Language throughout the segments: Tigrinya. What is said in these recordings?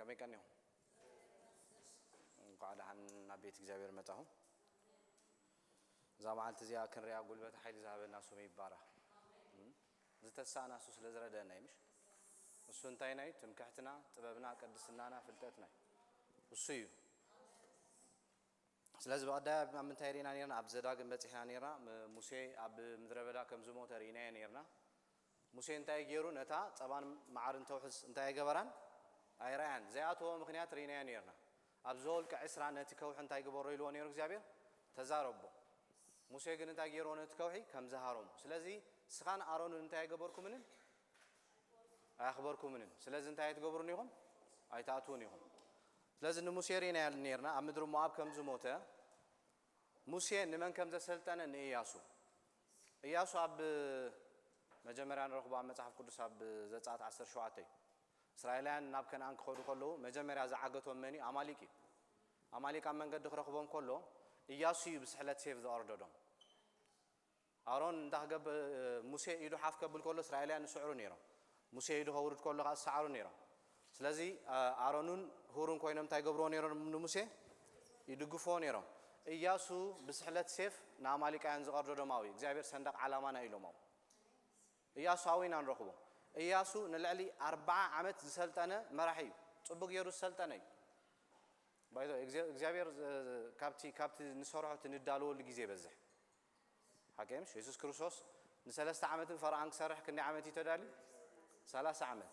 ከመይ ቀኒኹም? እንኳዕ ደሓን ናብ ቤት እግዚኣብሔር መጻኹም። እዛ መዓልቲ እዚኣ ክንሪኣ ጉልበት ሓይሊ ዝሃበና ስሙ ይባረኽ። እም? ዝተሳእና እሱ ስለ ዝረደአና እዩ፣ ምሽ? እሱ እንታይ ናይ ትምክሕትና፣ ጥበብና፣ ቅድስናና፣ ፍልጠትና እዩ። እሱ እዩ። ስለዚ ብቐዳይ ኣብ ምንታይ ርኢና ነርና? ኣብ ዘዳግም በጺሕና ነርና። ም-፣ ሙሴ ኣብ ምድረ በዳ ከም ዝሞተ ርኢናዮ ነርና። ሙሴ እንታይ ገይሩ? ነታ ጸባን መዓርን ተውሕዝ እንታይ ኣይገበራን? ኣይረኣያን። ዘይኣተዎ ምኽንያት ርኢናዮ ነርና። ኣብ ዘኍልቀ ዕስራ ነቲ ከውሒ እንታይ ግበሮ ኢልዎ ነይሩ እግዚኣብሔር? ተዛረቦ። ሙሴ ግን እንታይ ገይርዎ? ነቲ ከውሒ ከም ዝሃረሞ። ስለዚ ንስኻን ኣሮንን እንታይ ኣይገበርኩምንን? ኣየኽበርኩምንን። ስለዚ እንታይ ኣይትገብሩን ኢኹም? ኣይትኣትዉን ኢኹም። ስለዚ ንሙሴ ርኢናዮ ነርና፣ ኣብ ምድሪ ሞኣብ ከም ዝሞተ። ሙሴ ንመን ከም ዘሰልጠነ ንእያሱ። እያሱ ኣብ መጀመርያ ንረኽቦ ኣብ መጽሓፍ ቅዱስ ኣብ ዘጸኣት ዓሰርተ ሸውዓተ እዩ። እስራኤላውያን ናብ ከነኣን ክኸዱ ከለዉ መጀመርያ ዝዓገቶም መን እዩ? ኣማሊቅ እዩ። ኣማሊቅ ኣብ መንገዲ ክረኽቦም ከሎ እያሱ እዩ ብስሕለት ሴፍ ዘቐርደዶም። ኣሮን እንታይ ክገብር፣ ሙሴ ኢዱ ሓፍ ከብል ከሎ እስራኤላውያን ይስዕሩ ነይሮም። ሙሴ ኢዱ ከውርድ ከሎ ከዓ ዝሰዓሩ ነይሮም። ስለዚ፣ አ-፣ ኣሮንን ሁርን ኮይኖም እንታይ ገብርዎ ነይሮም? ንሙሴ ይድግፍዎ ነይሮም። እያሱ ብስሕለት ሴፍ ንኣማሊቃውያን ዝቐርደዶም ኣብዩ። እግዚኣብሔር ሰንደቕ ዓላማና ኢሎም ኣብኡ። እያሱ ኣብኡ ኢና ንረኽቦ። እያሱ ንልዕሊ ኣርብዓ ዓመት ዝሰልጠነ መራሒ እዩ። ጽቡቕ ገይሩ ዝሰልጠነ እዩ። ባይዞ፣ እግዚኣብሔር፣ እ፣ ካብቲ፣ ካብቲ ንሰርሖ እቲ ንዳለወሉ ግዜ ይበዝሕ። ሓቂ ምሽ? የሱስ ክርስቶስ ንሰለስተ ዓመትን ፈረቓን ክሰርሕ ክንደይ ዓመት እዩ ተዳልዩ? ሰላሳ ዓመት።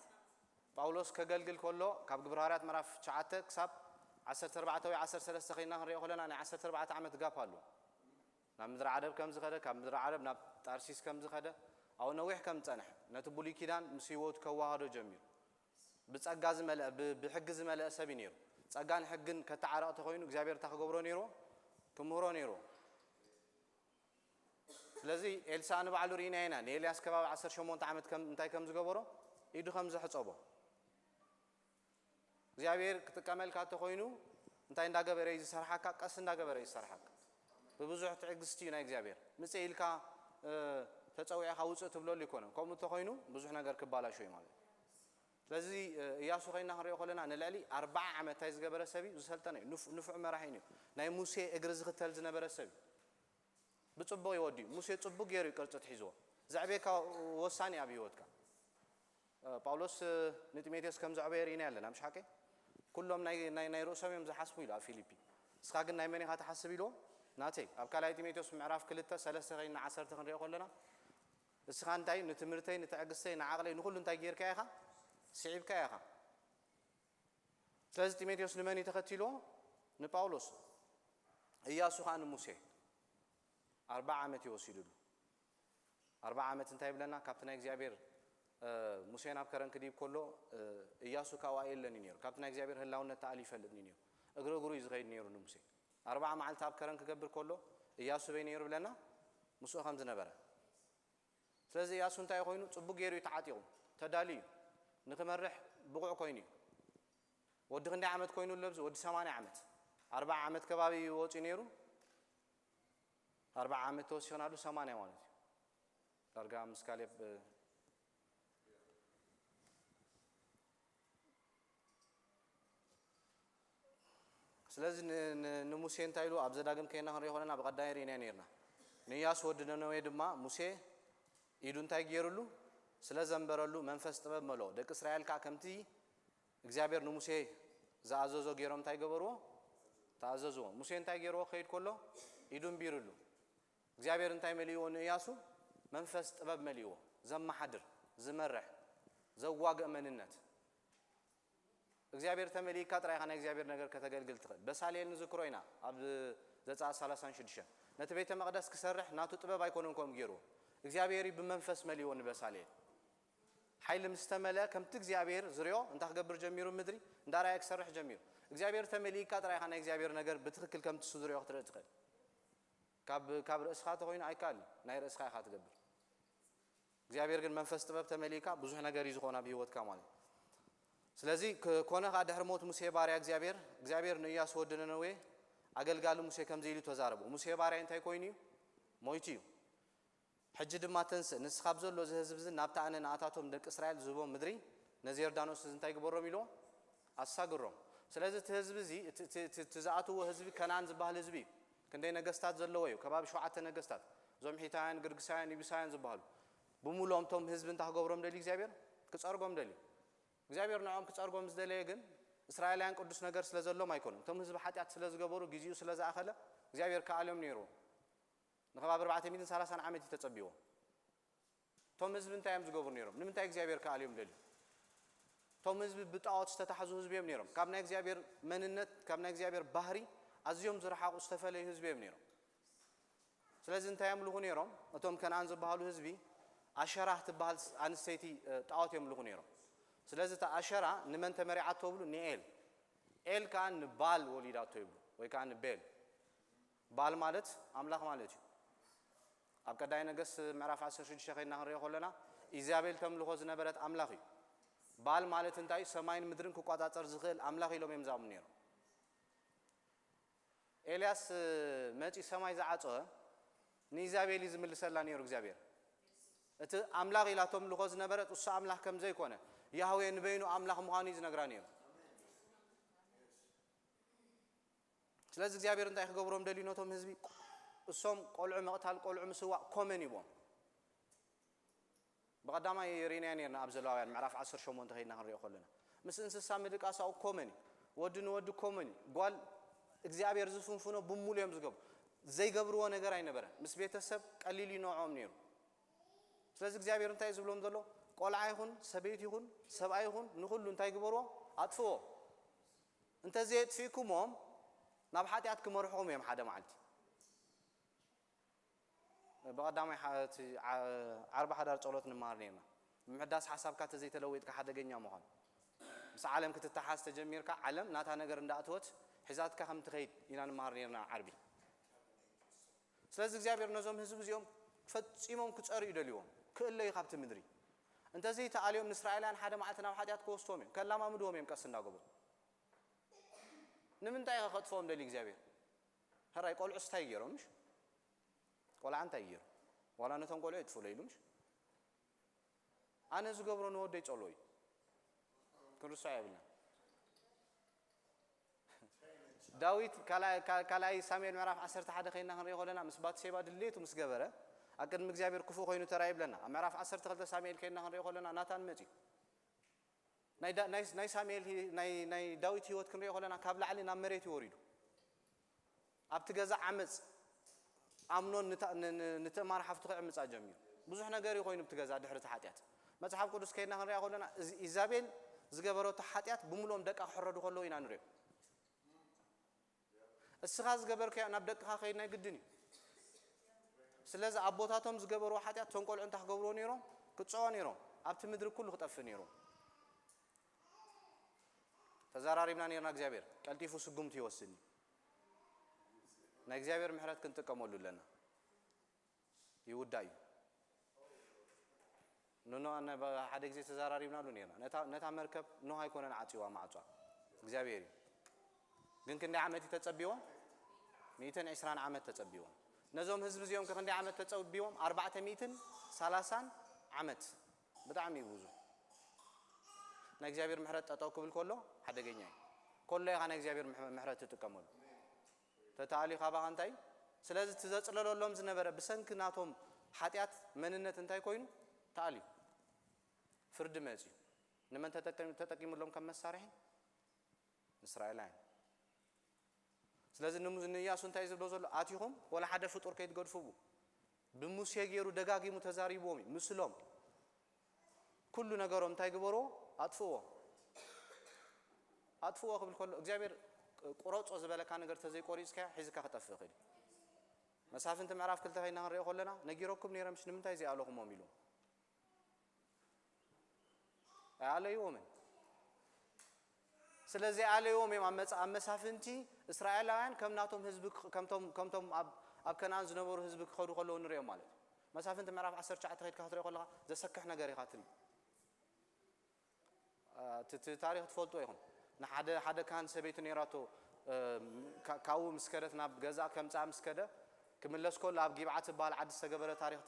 ጳውሎስ ከገልግል ከሎ ካብ ግብረ ሃዋርያት ምዕራፍ ትሽዓተ ክሳብ ዓሰርተ ኣርባዕተ ወይ ዓሰርተ ሰለስተ ኮይና ክንሪኦ ከለና ናይ ዓሰርተ ኣርባዕተ ዓመት ጋፕ ኣሎ። ናብ ምድሪ ዓረብ ከም ዝኸደ፣ ካብ ምድሪ ዓረብ ናብ ጣርሲስ ከም ዝኸደ፣ ኣብኡ ነዊሕ ከም ዝጸንሐ፣ ነቲ ብሉይ ኪዳን ምስ ህይወቱ ከዋሃዶ ጀሚሩ። ብጸጋ ዝመልአ፣ ብ-፣ ብሕጊ ዝመልአ ሰብ እዩ ነይሩ። ጸጋን ሕግን ከተዓረቕ ተኾይኑ እግዚኣብሔር እንታይ ክገብሮ ነይርዎ? ክምህሮ ነይርዎ። ስለዚ ኤልሳእ ንባዕሉ ርኢና ኢና። ንኤልያስ ከባቢ ዓሰርተ ሸሞንተ ዓመት ከም፣ እንታይ ከም ዝገበሮ? ኢዱ ከም ዘሕጸቦ። እግዚኣብሔር ክጥቀመልካ እንተኾይኑ እንታይ እንዳገበረ እዩ ዝሰርሓካ? ቀስ እንዳገበረ እዩ ዝሰርሓካ። ብብዙሕ ትዕግስቲ እዩ ናይ እግዚኣብሔር። ምጽእ ኢልካ፣ እ፣ ተጸዊዕካ ውጽእ ትብለሉ ይኮነን። ከምኡ እንተኾይኑ ብዙሕ ነገር ክባላሾ እዩ ማለት እዩ። ስለዚ፣ እ፣ እያሱ ኮይና ክንሪኦ ከለና ንልዕሊ ኣርብዓ ዓመት እንታይ ዝገበረ ሰብ እዩ? ዝሰልጠነ እዩ። ንፉ-፣ ንፉዕ መራሒ እዩ። ናይ ሙሴ እግሪ ዝኽተል ዝነበረ ሰብ እዩ። ብጽቡቕ ይወዲ እዩ። ሙሴ ጽቡቕ ገይሩ እዩ ቅርጺ ትሒዝዎ። ዘዕቤካ ወሳኒ ኣብ ህይወትካ። እ፣ ጳውሎስ፣ እ፣ ንጢሞቴዎስ ከም ዘዕበዮ ርኢና ኣለና፣ ምሽ ሓቀይ? ኩሎም ናይ፣ ናይ፣ ናይ ርእሶም እዮም ዝሓስቡ ኢሉ ኣብ ፊልፒ። ንስኻ ግን ናይ መን ኢኻ ትሓስብ ኢልዎ? ናተይ። ኣብ ካልኣይ ጢሞቴዎስ ምዕራፍ ክልተ፣ ሰለስተ ኸይና ዓሰርተ ክንሪኦ ከለና፣ እስኻ እንታይ ንትምህርተይ፣ ንትዕግስተይ፣ ንዓቕለይ፣ ንኹሉ እንታይ ጌርካ ኢኻ? ስዒብካ ኢኻ። ስለዚ ጢሞቴዎስ ንመን እዩ ተኸቲልዎ? ንጳውሎስ። እያሱ ኸዓ ንሙሴ። ኣርብዓ ዓመት እዩ ወሲዱሉ። ኣርብዓ ዓመት እንታይ ይብለና? ካብቲ ናይ እግዚኣብሔር፣ እ፣ ሙሴ ናብ ከረን ክድይብ ከሎ፣ እ፣ እያሱ ካብኡ ኣየለን እዩ ነይሩ። ካብቲ ናይ እግዚኣብሔር ህላውነት ተኣልዩ ይፈልጥ እዩ ነይሩ። እግሪ እግሩ እዩ ዝኸይድ ነይሩ ንሙሴ። ኣርብዓ መዓልቲ ኣብ ከረን ክገብር ከሎ እያሱ በይ ነይሩ ብለና? ምስኡ ከም ዝነበረ። ስለዚ እያሱ እንታይ ኮይኑ? ጽቡቕ ገይሩ እዩ ተዓጢቑ፣ ተዳልዩ እዩ። ንኽመርሕ ብቑዕ ኮይኑ እዩ። ወዲ ክንደይ ዓመት ኮይኑ ኣሎ? ኣብዚ ወዲ ሰማንያ ዓመት። ኣርብዓ ዓመት ከባቢ እዩ ወጺኡ ነይሩ። ኣርብዓ ዓመት ተወሲኽናሉ ሰማንያ ማለት እዩ። ዳርጋ ምስ ካሌብ፣ እ፣ ስለዚ ን-፣ ን-፣ ንሙሴ እንታይ ኢሉ? ኣብ ዘዳግም ከይና ክንሪኦ ከለና ብቐዳይ ርኢናዮ ነይርና። ንእያሱ ወዲ ነነዌ ድማ ሙሴ ኢዱ እንታይ ገይሩሉ? ስለ ዘንበረሉ መንፈስ ጥበብ መልኦ። ደቂ እስራኤል ከኣ ከምቲ እግዚኣብሔር ንሙሴ ዝኣዘዞ ገይሮም እንታይ ገበርዎ? ተኣዘዝዎ። ሙሴ እንታይ ገይርዎ? ክኸይድ ከሎ ኢዱ እንቢሩሉ። እግዚኣብሔር እንታይ መሊእዎ ንእያሱ? መንፈስ ጥበብ መሊእዎ። ዘመሓድር፣ ዝመርሕ፣ ዘዋግእ መንነት። እግዚኣብሔር ተመሊእካ ጥራይ ኢኻ ናይ እግዚኣብሔር ነገር ከተገልግል ትኽእል። በሳልኤል ንዝክሮ ኢና ኣብ ዘጸኣት ሰላሳን ሽዱሽተን። ነቲ ቤተ መቕደስ ክሰርሕ ናቱ ጥበብ ኣይኮነን ከምኡ ገይርዎ። እግዚኣብሔር እዩ ብመንፈስ መሊእዎ ንበሳልኤል። ሓይሊ ምስ ተመልአ ከምቲ እግዚኣብሔር ዝሪኦ እንታይ ክገብር ጀሚሩ? ምድሪ እንዳርኣየ ክሰርሕ ጀሚሩ። እግዚኣብሔር ተመሊእካ ጥራይ ኢኻ ናይ እግዚኣብሔር ነገር ብትኽክል ከምቲ እሱ ዝሪኦ ክትርኢ ትኽእል። ካብ፣ ካብ ርእስኻ ተኾይኑ ኣይከኣልን። ናይ ርእስኻ ኢኻ ትገብር። እግዚኣብሔር ግን መንፈስ ጥበብ ተመሊእካ ብዙሕ ነገር እዩ ዝኾን ኣብ ህይወትካ ማለት እዩ። ስለዚ ክ-፣ ኮነ ኸዓ ድሕሪ ሞት ሙሴ ባርያ እግዚኣብሔር፣ እግዚኣብሔር ንእያሱ ወዲ ነነዌ ኣገልጋሊ ሙሴ ከምዚ ኢሉ ተዛረቦ። ሙሴ ባርያ እንታይ ኮይኑ እዩ? ሞይቱ እዩ። ሕጂ ድማ ተንስእ፣ ንስኻ ኣብ ዘሎ እዚ ህዝቢ እዚ ናብታ ኣነ ንኣታቶም ደቂ እስራኤል ዝህቦም ምድሪ ነዚ ዮርዳኖስ እዚ እንታይ ግበሮም ኢልዎ? ኣሳግሮም። ስለዚ እቲ ህዝቢ እዚ እቲ- እቲ- እቲ- እቲ ዝኣትዎ ህዝቢ ከነኣን ዝበሃል ህዝቢ እዩ። ክንደይ ነገስታት ዘለዎ እዩ? ከባቢ ሸውዓተ ነገስታት። እዞም ሒታውያን፣ ግርግሳውያን፣ ኢብሳውያን ዝበሃሉ ብምሉኦም እቶም ህዝቢ እንታይ ክገብሮም ደልዩ እግዚኣብሔር? ክጸርጎም ደልዩ። እግዚኣብሔር ንዕኦም ክጸርጎም ዝደለየ ግን እስራኤላውያን ቅዱስ ነገር ስለ ዘሎም ኣይኮኑን። እቶም ህዝቢ ሓጢኣት ስለ ዝገበሩ፣ ግዜኡ ስለ ዝኣኸለ፣ እግዚኣብሔር ክኣልዮም ነይርዎ። ንከባቢ ኣርባዕተ ሚእትን ሰላሳን ዓመት እዩ ተጸቢዎ። እቶም ህዝቢ እንታይ እዮም ዝገብሩ ነይሮም? ንምንታይ እግዚኣብሔር ክኣልዮም ደልዩ? እቶም ህዝቢ ብጣዖት ዝተታሕዙ ህዝቢ እዮም ነይሮም። ካብ ናይ እግዚኣብሔር መንነት፣ ካብ ናይ እግዚኣብሔር ባህሪ ኣዝዮም ዝረሓቑ ዝተፈለዩ ህዝቢ እዮም ነይሮም። ስለዚ እንታይ የምልኹ ነይሮም? እቶም ከነኣን ዝበሃሉ ህዝቢ ኣሸራ ትበሃል ኣንስተይቲ እ፣ ጣዖት የምልኹ ነይሮም። ስለዚ እታ ኣሸራ ንመን ተመሪዓቶ ብሉ? ንኤል። ኤል ከዓ ንባል ወሊዳቶ ይብሉ፣ ወይ ከዓ ንቤል። ባል ማለት ኣምላኽ ማለት እዩ። ኣብ ቀዳይ ነገስት ምዕራፍ ዓሰርተ ሽዱሽተ ከይድና ክንሪኦ ከለና ኢዛቤል ተምልኾ ዝነበረት ኣምላኽ እዩ። ባል ማለት እንታይ እዩ? ሰማይን ምድርን ክቆጻጸር ዝኽእል ኣምላኽ ኢሎም እዮም ዝኣምኑ ነይሮም። ኤልያስ መጺ ሰማይ ዝዓጸወ ንኢዛቤል እዩ ዝምልሰላ ነይሩ እግዚኣብሔር። እቲ ኣምላኽ ኢላ ተምልኾ ዝነበረት እሱ ኣምላኽ ከም ዘይኮነ፣ ያህዌ ንበይኑ ኣምላኽ ምዃኑ እዩ ዝነግራ ነይሩ። ስለዚ እግዚኣብሔር እንታይ ክገብሮም ደልዩ ነቶም ህዝቢ? እሶም ቆልዑ ምቕታል፣ ቆልዑ ምስዋእ ኮመን ይቦም። ብቐዳማይ ርኢናዮ ነርና ኣብ ዘለዋውያን ምዕራፍ ዓሰርተ ሸሞንተ ከይድና ክንሪኦ ከለና ምስ እንስሳ ምድቃስ ኣብኡ ኮመን እዩ። ወዲ ንወዲ ኮመን እዩ። ጓል እግዚኣብሔር ዝፍንፍኖ ብምሉ እዮም ዝገብሩ። ዘይገብርዎ ነገር ኣይነበረን። ምስ ቤተሰብ ቀሊል እዩ ንዕኦም ነይሩ። ስለዚ እግዚኣብሔር እንታይ እዩ ዝብሎም ዘሎ? ቆልዓ ይኹን ሰበይቲ ይኹን ሰብኣይ ይኹን ንኹሉ እንታይ ግበርዎ? ኣጥፍዎ። እንተዘየጥፊእኩሞም ናብ ሓጢኣት ክመርሕኹም እዮም ሓደ መዓልቲ። ብቐዳማይ ሓ- እቲ ዓ- ዓርቢ ሓዳር ጸሎት ንመሃር ነርና። ምሕዳስ ሓሳብካ ተዘይተለዊጥካ ሓደገኛ ምዃኑ። ምስ ዓለም ክትተሓዝ ተጀሚርካ ዓለም ናታ ነገር እንዳእተወት ሒዛትካ ከም ትኸይድ ኢና ንመሃር ነርና ዓርቢ። ስለዚ እግዚኣብሔር ነዞም ህዝቢ እዚኦም ፈጺሞም ክጸርዩ ደልዎም ክእለዩ ካብቲ ምድሪ። እንተዘይተኣልዮም ንእስራኤላውያን ሓደ መዓልቲ ናብ ሓጢኣት ክወስድዎም እዮም። ከላማምድዎም እዮም ቀስ እንዳገበሩ። ንምንታይ ከኸጥፍኦም ደልዩ እግዚኣብሔር? ሕራይ ቆልዑስ እንታይ ገይሮም? ምሽ ቆልዓ እንታይ ገይሩ? ዋላ ነቶም ቆልዑ የጥፍኡ ኢሉ ምሽ ኣነ ዝገብሮ ንወደይ ጸሎ እዩ። ክንርሶ የብልና። ዳዊት ካልኣይ- ካል- ካልኣይ ሳሙኤል ምዕራፍ ዓሰርተ ሓደ ከይና ክንሪኦ ከለና ምስ ባትሴባ ድሌቱ ምስ ገበረ ኣብ ቅድሚ እግዚኣብሔር ክፉእ ኮይኑ ተራእዩ ይብለና። ኣብ ምዕራፍ ዓሰርተ ክልተ ሳሙኤል ከይና ክንሪኦ ከለና ናታን መጺኡ ናይ ዳ- ናይ ናይ ሳሙኤል ሂ- ናይ ናይ ዳዊት ህይወት ክንሪኦ ከለና ካብ ላዕሊ ናብ መሬት እዩ ወሪዱ። ኣብቲ ገዛ ዓመፅ ኣምኖን ንታ- ን- ን- ንትእማር ሓፍቱ ክዕምፃ ጀሚሩ። ብዙሕ ነገር እዩ ኮይኑ ኣብቲ ገዛ ድሕሪ እቲ ሓጢኣት። መፅሓፍ ቅዱስ ከይድና ክንሪኣ ከለና እዚ ኢዛቤል ዝገበረቶ ሓጢኣት ብምሉኦም ደቃ ክሕረዱ ከለዉ ኢና ንሪኦ። እስኻ ዝገበርካዮ ናብ ደቅኻ ከይድ ናይ ግድን እዩ። ስለዚ ኣቦታቶም ዝገበርዎ ሓጢኣት እቶም ቆልዑ እንታይ ክገብርዎ ነይሮም? ክፀዎ ነይሮም። ኣብቲ ምድሪ ኩሉ ክጠፍእ ነይሩ። ተዘራሪብና ነርና እግዚኣብሔር ቀልጢፉ ስጉምቲ ይወስድ እዩ። ናይ እግዚኣብሔር ምሕረት ክንጥቀመሉ ኣለና። ይውዳ እዩ። ንኖ ሓደ ግዜ ተዘራሪብናሉ ነርና። ነታ መርከብ ኖህ ኣይኮነን ዓፅዋ ማዕፅዋ እግዚኣብሔር እዩ። ግን ክንደይ ዓመት እዩ ተፀቢዎም? ሚእትን ዕስራን ዓመት ተፀቢዎም። ነዞም ህዝቢ እዚኦም ከ ክንደይ ዓመት ተፀቢዎም? ኣርባዕተ ሚእትን ሰላሳን ዓመት። ብጣዕሚ እዩ ብዙሕ። ናይ እግዚኣብሔር ምሕረት ጠጠው ክብል ከሎ ሓደገኛ እዩ። ከሎ ኢኻ ናይ እግዚኣብሔር ምሕ- ምሕረት ትጥቀመሉ። ተተኣልዩ ካባኻ እንታይ? ስለዚ እቲ ዘፅለለሎም ዝነበረ ብሰንኪ ናቶም ሓጢኣት መንነት እንታይ ኮይኑ? ተኣልዩ። ፍርዲ መፅዩ። ንመን ተጠቀሚ- ተጠቂሙሎም ከም መሳርሒ? ንእስራኤላውያን። ስለዚ ንሙ- ንእያሱ እንታይ ዝብሎ ዘሎ? ኣቲኹም ወላ ሓደ ፍጡር ከይትገድፉ ብኡ። ብሙሴ ገይሩ ደጋጊሙ ተዛሪብዎም እዩ። ምስሎም ኩሉ ነገሮም እንታይ ግበርዎ? ኣጥፍእዎ። ኣጥፍእዎ ክብል ከሎ እግዚኣብሔር ቁረጾ ዝበለካ ነገር ተዘይቆሪጽካዮ ሒዝካ ክጠፍእ ይኽእል እዩ። መሳፍንቲ ምዕራፍ ክልተ ከይና ክንሪኦ ከለና ነጊረኩም ነይረ ምሽ ንምንታይ ዘይኣለኹሞም ኢሉ ኣይኣለይዎምን። ስለዚ ኣለዎም እዮም ኣብ መጻ- ኣብ መሳፍንቲ እስራኤላውያን ከም ናቶም ህዝቢ ክኽ- ከምቶም ከምቶም ኣብ ኣብ ከነኣን ዝነበሩ ህዝቢ ክኸዱ ከለዉ ንሪኦም ማለት እዩ። መሳፍንቲ ምዕራፍ ዓሰርተ ትሽዓተ ከይድካ ክትሪኦ ከለኻ ዘሰክሕ ነገር ኢኻ ትርኢ። እቲ ታሪኽ ትፈልጥዎ ኢኹም። ንሓደ ሓደ ካህን ሰበይቱ ነይራቶ ካብኡ ምስ ከደት ናብ ገዛ ከምጻ ምስ ከደ ክምለስ ከሎ ኣብ ጊብዓ ትበሃል ዓዲ ዝተገበረ ታሪኽ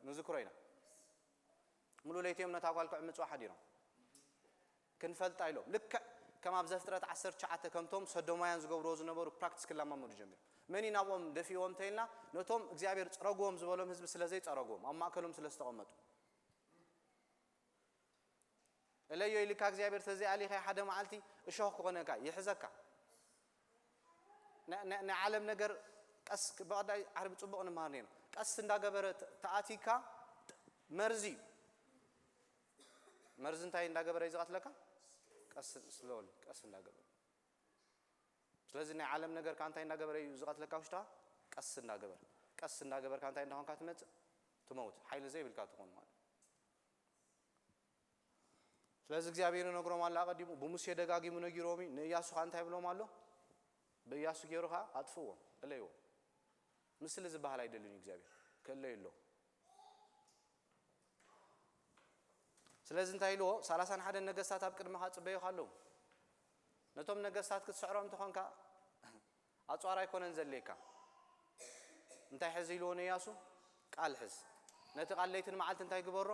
ንዝክሮ ኢና። ሙሉ ለይቲ እዮም ነታ ጓል ክዕምጽዋ ሓዲሮም። ክንፈልጣ ኢሎም ልክዕ ከም ኣብ ዘፍጥረት ዓሰርተ ትሽዓተ ከምቶም ሰዶማውያን ዝገብርዎ ዝነበሩ ፕራክቲስ ክለማመዱ ጀሚሮም። መን እዩ ናብኦም ደፊዎም እንተኢልና፣ ነቶም እግዚኣብሔር ጽረግዎም ዝበሎም ህዝቢ ስለ ዘይጸረግዎም፣ ኣብ ማእከሎም ስለ ዝተቐመጡ። እለዮ ኢልካ እግዚኣብሔር ተዘይኣሊኻዮ ሓደ መዓልቲ እሾኽ ክኾነካ ይሕዘካ። ናይ ናይ- ናይ ዓለም ነገር ቀስ ብቐዳይ ዓርቢ ጽቡቕ ንመሃር ነይሩ። ቀስ እንዳገበረ ተ- ተኣቲካ መርዚ እዩ። መርዚ እንታይ እንዳገበረ እዩ ዝቐትለካ? ቀስ ስሎሊ ቀስ እንዳገበረ። ስለዚ ናይ ዓለም ነገር ካ እንታይ እንዳገበረ እዩ ዝቐትለካ? ውሽጣ ቀስ እንዳገበረ ቀስ እንዳገበርካ እንታይ እንዳኾንካ ትመጽእ? ትመውት። ሓይሊ ዘይብልካ ትኾን ማለት። ስለዚ እግዚኣብሔር ይነግሮም ኣሎ ኣቐዲሙ። ብሙሴ ደጋጊሙ ነጊሮም እዩ። ንእያሱ ኸዓ እንታይ ብሎም ኣሎ? ብእያሱ ገይሩ ኸዓ ኣጥፍዎም፣ እለይዎም። ምስሊ ዝበሃል ኣይደልን እዩ እግዚኣብሔር። ክእለዩ ኣለዎ። ስለዚ እንታይ ኢልዎ? ሰላሳን ሓደን ነገስታት ኣብ ቅድመኻ ጽበዩኻ ኣለዉ። ነቶም ነገስታት ክትስዕሮም እንተኾንካ፣ ኣጽዋር ኣይኮነን ዘድልየካ። እንታይ ሕዝ ኢልዎ ንእያሱ? ቃል ሕዝ። ነቲ ቃል ለይትን መዓልቲ እንታይ ግበሮ?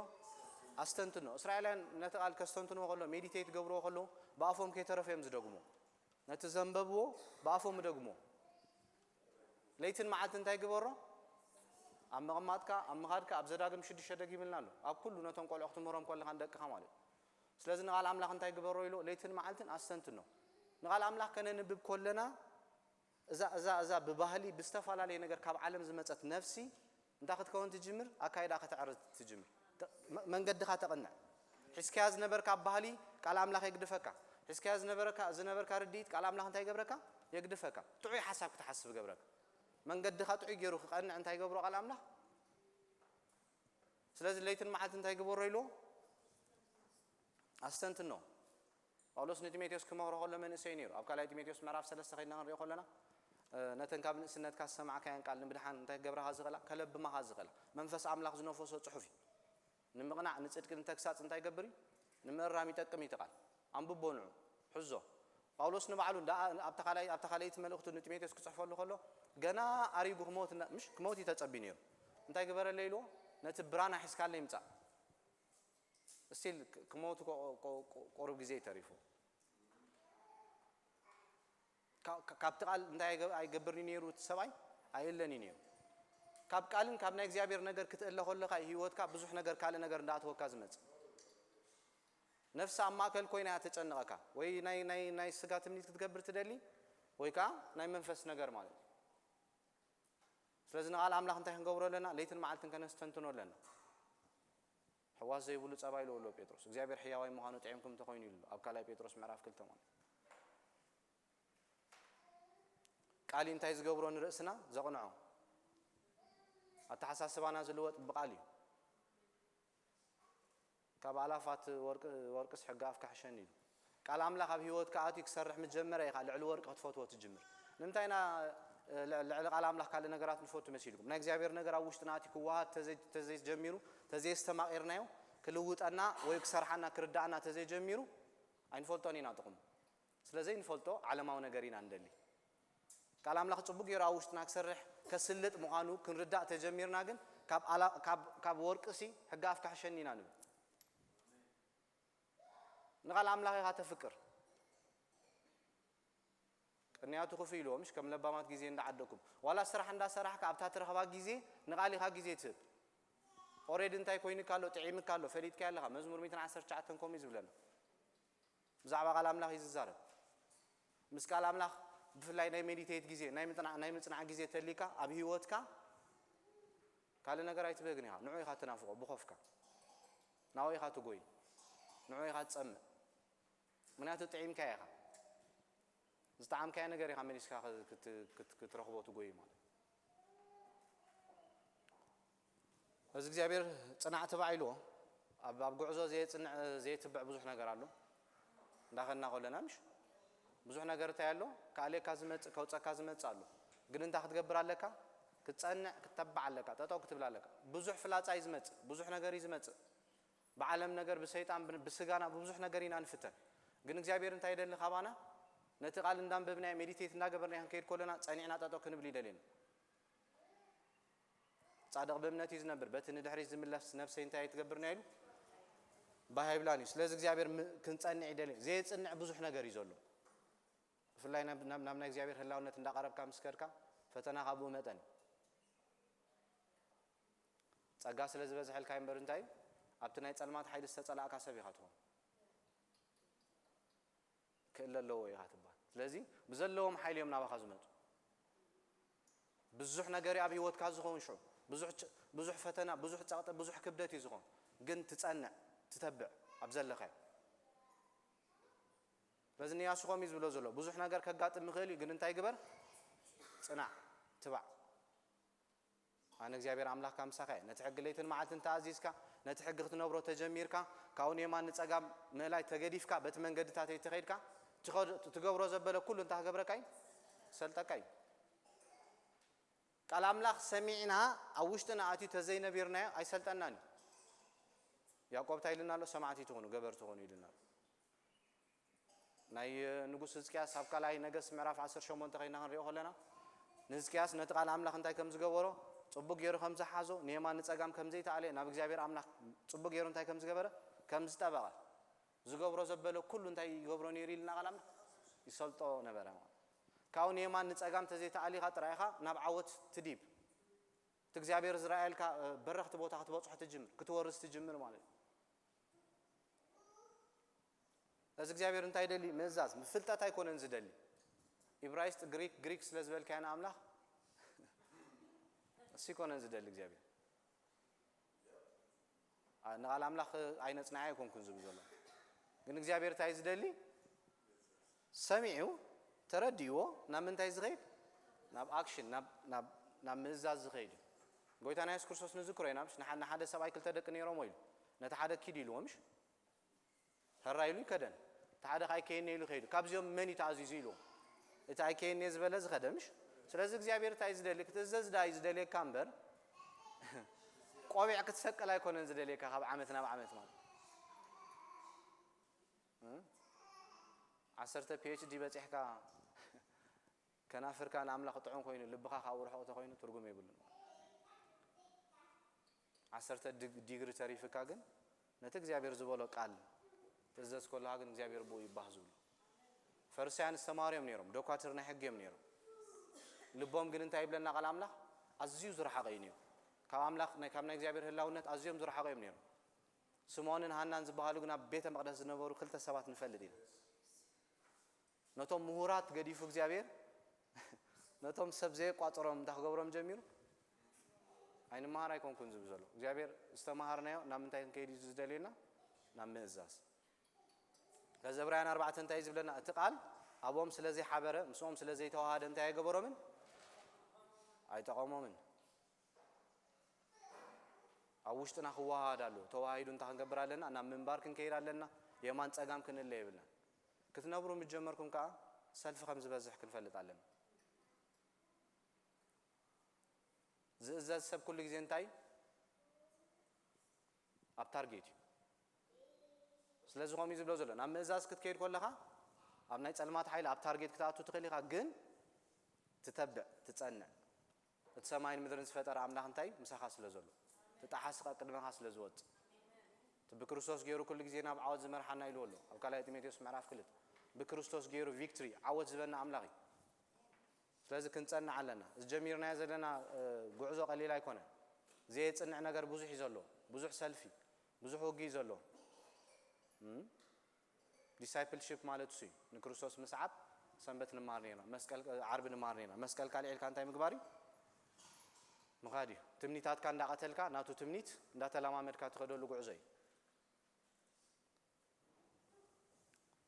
ኣስተንትኖ። እስራኤላውያን ነቲ ቃል ከስተንትንዎ ከሎ፣ ሜዲቴት ገብርዎ ከለዉ፣ ብኣፎም ከይተረፈ እዮም ዝደግሞ። ነቲ ዘንበብዎ ብኣፎም ይደግሞ። ለይትን መዓልቲ እንታይ ግበሮ? ኣብ ምቕማጥካ፣ ኣብ ምኻድካ፣ ኣብ ዘዳግም ሽዱሽተ ደጊምልና ኣሎ። ኣብ ኩሉ ነቶም ቆልዑ ክትምህሮም ከለኻ ንደቅኻ ማለት እዩ። ስለዚ ንቓል ኣምላኽ እንታይ ግበሮ ኢሎ? ለይትን መዓልትን ኣስተንትኖ። ንቓል ኣምላኽ ከነንብብ ከለና እዛ እዛ እዛ ብባህሊ ብዝተፈላለየ ነገር ካብ ዓለም ዝመጸት ነፍሲ እንታይ ክትከውን ትጅምር? ኣካይዳ ከተዕርት ትጅምር። ተ- መ- መንገድኻ ተቕንዕ። ሒዝካያ ዝነበርካ ባህሊ ቃል ኣምላኽ የግድፈካ። ሒዝካያ ዝነበረካ ዝነበርካ ርድኢት ቃል ኣምላኽ እንታይ ይገብረካ? የግድፈካ። ጥዑይ ሓሳብ ክትሓስብ ይገብረካ። መንገድኻ ጥዑይ ገይሩ ክቐንዕ እንታይ ይገብሮ ቃል ኣምላኽ? ስለዚ ለይትን መዓልቲ እንታይ ግበሮ ኢልዎ? ኣስተንትኖ። ጳውሎስ ንጢሞቴዎስ ክመኽሮ ከሎ መንእሰይ ነይሩ። ኣብ ካልኣይ ጢሞቴዎስ ምዕራፍ ሰለስተ ከይድና ክንሪኦ ከለና፣ እ፣ ነተን ካብ ንእስነትካ ዝሰማዕካየን ቃል ንምድሓን እንታይ ክገብራኻ ዝኽእላ? ከለብማኻ ዝኽእላ። መንፈስ ኣምላኽ ዝነፈሶ ጽሑፍ እዩ። ንምቕናዕ፣ ንጽድቂ፣ ንተግሳጽ እንታይ ይገብር እዩ? ንምእራም ይጠቅም እዩ እቲ ቃል። ኣንብቦ ንዑ፣ ሕዞ። ጳውሎስ ንባዕሉ እንዳ ኣብታ ካልኣይ-፣ ኣብታ ካልኣይቲ መልእኽቱ ንጢሞቴዎስ ክጽሕፈሉ ከሎ፣ ገና ኣሪጉ ክመውት እና-፣ ምሽ ክመውት እዩ ተጸብዩ ነይሩ። እንታይ ግበረለይ ኢልዎ? ነቲ ብራና ሒዝካለይ ምጻእ። እስቲል ክ-፣ ክመውት ኮ-፣ ኮ-፣ ኮ-፣ ቁሩብ ግዜ እዩ ተሪፉ። ካ-፣ ካ-፣ ካብቲ ቃል እንታይ ኣይገ-፣ ኣይገብርን እዩ ነይሩ እቲ ሰብኣይ? ኣየለን እዩ ነይሩ። ካብ ቃልን ካብ ናይ እግዚኣብሔር ነገር ክትእለ ከለኻ እዩ ህይወትካ ብዙሕ ነገር ካልእ ነገር እንዳኣተወካ ዝመጽእ። ነፍሲ ኣብ ማእከል ኮይና እያ ተጨንቐካ። ወይ ናይ፣ ናይ፣ ናይ ስጋ ትምኒት ክትገብር ትደሊ፣ ወይ ከኣ ናይ መንፈስ ነገር ማለት እዩ። ስለዚ ንቓል ኣምላኽ እንታይ ክንገብሮ ኣለና? ለይትን መዓልትን ከነስተንትኖ ኣለና። ሕዋስ ዘይብሉ ጸባ ኢልዎ ኣሎ ጴጥሮስ። እግዚኣብሔር ሕያዋይ ምዃኑ ጥዒምኩም እንተኾይኑ ኢሉ ኣሎ ኣብ ካልኣይ ጴጥሮስ ምዕራፍ ክልተ ማለት እዩ። ቃል እዩ እንታይ ዝገብሮ ንርእስና? ዘቕንዖ። ኣተሓሳስባና ዝልወጥ ብቃል እዩ። ካብ ኣላፋት ወርቂ-፣ ወርቅስ ሕጊ ኣፍካ ሕሸኒ ኢሉ። ቃል ኣምላኽ ኣብ ህይወትካ ኣትዩ ክሰርሕ ምስ ጀመረ ኢኻ ልዕሊ ወርቂ ክትፈትዎ ትጅምር። ንምንታይ ኢና፣ እ፣ ል-፣ ልዕሊ ቃል ኣምላኽ ካልእ ነገራት ንፈቱ መሲልኩም? ናይ እግዚኣብሔር ነገር ኣብ ውሽጥና ኣትዩ ክወሃድ ተዘይ-፣ ተዘይጀሚሩ፣ ተዘየስተማቒርናዮ፣ ክልውጠና ወይ ክሰርሓና፣ ክርዳእና ተዘይጀሚሩ፣ ኣይንፈልጦን ኢና ጥቕሙ። ስለ ዘይንፈልጦ ዓለማዊ ነገር ኢና ንደሊ። ቃል ኣምላኽ ጽቡቕ ገይሩ ኣብ ውሽጥና ክሰርሕ፣ ከስልጥ ምዃኑ ክንርዳእ ተጀሚርና ግን፣ ካብ ኣላ-፣ ካብ፣ ካብ ወርቅሲ ሕጊ ኣፍካ ሕሸኒ ኢና ንብል። ንቓል ኣምላኽ ኢኻ ተፍቅር። ቅንያቱ ክፍ ኢልዎ፣ ምሽ ከም ለባማት ግዜ እንዳዓደኩም። ዋላ ስራሕ እንዳሰራሕካ ኣብታ ትረኽባ ግዜ ንቓል ኢኻ ግዜ ትህብ። ኦሬዲ እንታይ ኮይኑካ ኣሎ? ጥዒምካ ኣሎ፣ ፈሊጥካዮ ኣለኻ። መዝሙር ሚእትን ዓሰርተ ትሽዓተን ከምኡ እዩ ዝብለና። ብዛዕባ ቃል ኣምላኽ እዩ ዝዛረብ። ምስ ቃል ኣምላኽ ብፍላይ ናይ ሜዲቴት ግዜ፣ ናይ ምጽናዕ፣ ናይ ምጽናዕ ግዜ ተሊካ ኣብ ህይወትካ ካልእ ነገር ኣይትብህግን ኢኻ። ንዑ ኢኻ ትናፍቖ፣ ብኾፍካ። ናብኡ ኢኻ ትጎይ። ንዑ ኢኻ ትጸምእ። ምኽንያቱ ጥዒምካዮ ኢኻ። ዝጠዓምካዮ ነገር ኢኻ መሊስካ ክት-፣ ክት-፣ ክትረኽቦ ትጎይ ማለት። እዚ እግዚኣብሔር ጽናዕ ትባዕ ኢልዎ። ኣብ፣ ኣብ ጉዕዞ ዘየጽንዕ፣ ዘየትብዕ ብዙሕ ነገር ኣሎ። እንዳኸድና ከለና ምሽ ብዙሕ ነገር እንታይ ኣሎ? ክኣልየካ ዝመጽእ፣ ከውጸካ ዝመጽእ ኣሎ። ግን እንታይ ክትገብር ኣለካ? ክትጸንዕ፣ ክትተባዕ ኣለካ፣ ጠጠው ክትብል ኣለካ። ብዙሕ ፍላጻ እዩ ዝመጽእ፣ ብዙሕ ነገር እዩ ዝመጽእ። ብዓለም ነገር፣ ብሰይጣን፣ ብ-፣ ብስጋና፣ ብብዙሕ ነገር ኢና ንፍተን። ግን እግዚኣብሔር እንታይ ይደሊ ካባና? ነቲ ቃል እንዳንበብናዮ፣ ሜዲቴት እንዳገበርናዮ ክንከይድ ከለና ጸኒዕና ጠጠው ክንብል ይደልየና። ጻድቕ ብእምነት እዩ ዝነብር፣ በቲ ንድሕሪት ዝምለስ ነፍሰይ እንታይ ኣይትገብርና ኢሉ? ባህ ኣይብላን እዩ። ስለዚ እግዚኣብሔር ም-፣ ክንጸንዕ ይደሊ። ዘየጽንዕ ብዙሕ ነገር እዩ ዘሎ። ብፍላይ ናብ፣ ናብ፣ ናብ ናይ እግዚኣብሔር ህላውነት እንዳቐረብካ ምስ ከድካ፣ ፈተና ካብኡ መጠን እዩ። ጸጋ ስለ ዝበዝሐልካ እዩ እምበር እንታይ እዩ? ኣብቲ ናይ ጸልማት ሓይሊ ዝተጸላእካ ሰብ ኢኻ ትኾን። ክእለ ኣለዎ ኢኻ ትበሃል። ስለዚ ብዘለዎም ሓይሊ እዮም ናባኻ ዝመጹ። ብዙሕ ነገር እዩ ኣብ ህይወትካ ዝኸውን ሽዑ። ብዙሕ ጭ-፣ ብዙሕ ፈተና፣ ብዙሕ ጸቕጢ፣ ብዙሕ ክብደት እዩ ዝኸውን። ግን ትጸንዕ፣ ትተብዕ ኣብ ዘለኻዮ። በዚ ንያሱ ከምኡ እዩ ዝብሎ ዘሎ። ብዙሕ ነገር ከጋጥም ይኽእል እዩ፣ ግን እንታይ ግበር? ጽናዕ፣ ትባዕ። ኣነ እግዚኣብሔር ኣምላኽካ ምሳኻ እየ። ነቲ ሕጊ ለይትን መዓልትን ተኣዚዝካ፣ ነቲ ሕጊ ክትነብሮ ተጀሚርካ፣ ካብኡ ንየማን ንጸጋም ምእላይ ተገዲፍካ፣ በቲ መንገድታተይ ተኸይድካ፣ ትኸድ-፣ ትገብሮ ዘበለ ኩሉ እንታይ ክገብረካ እዩ? ሰልጠካ እዩ። ቃል ኣምላኽ ሰሚዕና ኣብ ውሽጥና ኣትዩ ተዘይነቢርናዮ ኣይሰልጠናን እዩ። ያዕቆብ እንታይ ኢሉና ኣሎ? ሰማዕቲ ትኹኑ፣ ገበርቲ ትኹኑ ኢሉና ኣሎ። ናይ ንጉስ ህዝቅያስ ኣብ ካልኣይ ነገስት ምዕራፍ ዓሰርተ ሸሞንተ ከይና ክንሪኦ ከለና፣ ንህዝቅያስ ነቲ ቃል ኣምላኽ እንታይ ከም ዝገበሮ ጽቡቅ ገይሩ ከም ዝሓዞ፣ ንየማን ንጸጋም ከም ዘይተኣልየ፣ ናብ እግዚኣብሔር ኣምላኽ ጽቡቅ ገይሩ እንታይ ከም ዝገበረ፣ ከም ዝጠበቐ፣ ዝገብሮ ዘበለ ኩሉ እንታይ ይገብሮ ነይሩ ኢልና ቃል ኣምላኽ? ይሰልጦ ነበረ ማለት። ካብኡ ንየማን ንጸጋም ተዘይተኣሊኻ ጥራይ ኢኻ ናብ ዓወት ትዲብ። እቲ እግዚኣብሔር ዝረኣየልካ፣ እ፣ በረኽቲ ቦታ ክትበጽሖ ትጅምር፣ ክትወርስ ትጅምር ማለት እዩ። እዚ እግዚኣብሔር እንታይ ይደሊ? ምእዛዝ፣ ፍልጠት ኣይኮነን ዝደሊ። ኢብራይስጥ፣ ግሪክ፣ ግሪክ ስለ ዝበልካዮ ንኣምላኽ፣ እሱ ኣይኮነን ዝደሊ እግዚኣብሔር። ኣ፣ ንቓል ኣምላኽ ኣይነጽንዓዮ ኣይኮንኩን ዝብል ዘሎ። ግን እግዚኣብሔር እንታይ ዝደሊ? ሰሚዑ፣ ተረዲእዎ፣ ናብ ምንታይ ዝኸይድ? ናብ ኣክሽን፣ ናብ፣ ናብ፣ ናብ ምእዛዝ ዝኸይድ እዩ። ጎይታና የሱስ ክርስቶስ ንዝክሮ ኢና፣ ምሽ? ንሓ-፣ ንሓደ ሰብኣይ ክልተ ደቂ ነይሮምዎ ኢሉ። ነቲ ሓደ ኪድ ኢልዎ፣ ምሽ? ሕራይ ኢሉ ይከደን። እቲ ሓደ ከኣ ኣይከየኒ ኢሉ ከይዱ። ካብዚኦም መን እዩ ተኣዚዙ ኢልዎ? እቲ ኣይከየኒ ዝበለ ዝኸደ፣ ምሽ? ስለዚ እግዚኣብሔር እንታይ እዩ ዝደሊ? ክትእዘዝ ደኣ እዩ ዝደልየካ እምበር፣ ቆቢዕ ክትሰቅል ኣይኮነን ዝደልየካ ካብ ዓመት ናብ ዓመት ማለት። እ? ዓሰርተ ፒ ኤች ዲ በጺሕካ ከናፍርካ ንኣምላኽ ጥዑም ኮይኑ ልብኻ ካብኡ ርሑቕ ተኾይኑ ትርጉም የብሉን። ዓሰርተ ዲግ-፣ ዲግሪ ተሪፍካ ግን ነቲ እግዚኣብሔር ዝበሎ ቃል ትእዘዝ ከለኻ ግን እግዚኣብሔር ብኡ ይባህ ዝብሉ። ፈሪሳውያን ዝተማሃሩ እዮም ነይሮም፣ ዶኳትር ናይ ሕጊ እዮም ነይሮም። ልቦም ግን እንታይ ይብለና ቃል ኣምላኽ? ኣዝዩ ዝረሓቐ እዩ ነይሩ። ካብ ኣምላኽ፣ ናይ፣ ካብ ናይ እግዚኣብሔር ህላውነት ኣዝዮም ዝረሓቐ እዮም ነይሮም። ስምዖንን ሃናን ዝበሃሉ ግን ኣብ ቤተ መቕደስ ዝነበሩ ክልተ ሰባት ንፈልጥ ኢና። ነቶም ምሁራት ገዲፉ እግዚኣብሔር፣ ነቶም ሰብ ዘየቋጸሮም እንታይ ክገብሮም ጀሚሩ? ኣይንመሃር ኣይኮንኩን ዝብል ዘሎ። እግዚኣብሔር ዝተመሃርናዮ ናብ ምንታይ ክንከይድ እዩ ዝደልየና? ናብ ምእዛዝ። ከዚ ዕብራውያን ኣርባዕተ እንታይ እዩ ዝብለና? እቲ ቃል ኣብኦም ስለ ዘይሓበረ፣ ምስኦም ስለ ዘይተዋሃደ እንታይ ኣይገበሮምን? ኣይጠቐሞምን። ኣብ ውሽጥና ክወሃሃድ ኣለዎ። ተዋሂዱ እንታይ ክንገብር ኣለና? ናብ ምንባር ክንከይድ ኣለና። የማን ጸጋም ክንእለ የብልና። ክትነብሩ ምስ ጀመርኩም ከኣ ሰልፊ ከም ዝበዝሕ ክንፈልጥ ኣለና። ዝእዘዝ ሰብ ኩሉ ግዜ እንታይ? ኣብ ታርጌት እዩ። ስለዚ ከምኡ እዩ ዝብሎ ዘሎ። ናብ ምእዛዝ ክትከይድ ከለኻ ኣብ ናይ ጸልማት ሓይሊ ኣብ ታርጌት ክትኣቱ ትኽእል ኢኻ፣ ግን ትተብዕ፣ ትጸንዕ። እቲ ሰማይን ምድርን ዝፈጠረ ኣምላኽ እንታይ? ምሳኻ ስለ ዘሎ። እቲ ጠሓሲ ከኣ ቅድመኻ ስለ ዝወጽእ። እቲ ብክርስቶስ ገይሩ ኩሉ ግዜ ናብ ዓወት ዝመርሓና ኢልዎ ኣሎ። ኣብ ካልኣይ ጢሞቴዎስ ምዕራፍ ክልተ። ብክርስቶስ ገይሩ ቪክትሪ፣ ዓወት ዝበና ኣምላኽ እዩ። ስለዚ ክንጸንዕ ኣለና። እዚ ጀሚርናዮ ዘለና፣ እ፣ ጉዕዞ ቀሊል ኣይኮነን። ዘየጽንዕ ነገር ብዙሕ እዩ ዘሎ። ብዙሕ ሰልፊ፣ ብዙሕ ውግእ እዩ ዘሎ። እም? ዲሳይፕልሺፕ ማለት እሱ እዩ። ንክርስቶስ ምስዓብ ሰንበት ንመሃር ነርና፣ መስቀል፣ ዓርቢ ንመሃር ነርና። መስቀልካ ኣልዒልካ እንታይ ምግባር እዩ? ምኻድ እዩ። ትምኒታትካ እንዳቐተልካ ናቱ ትምኒት እንዳተለማመድካ ትኸደሉ ጉዕዞ እዩ።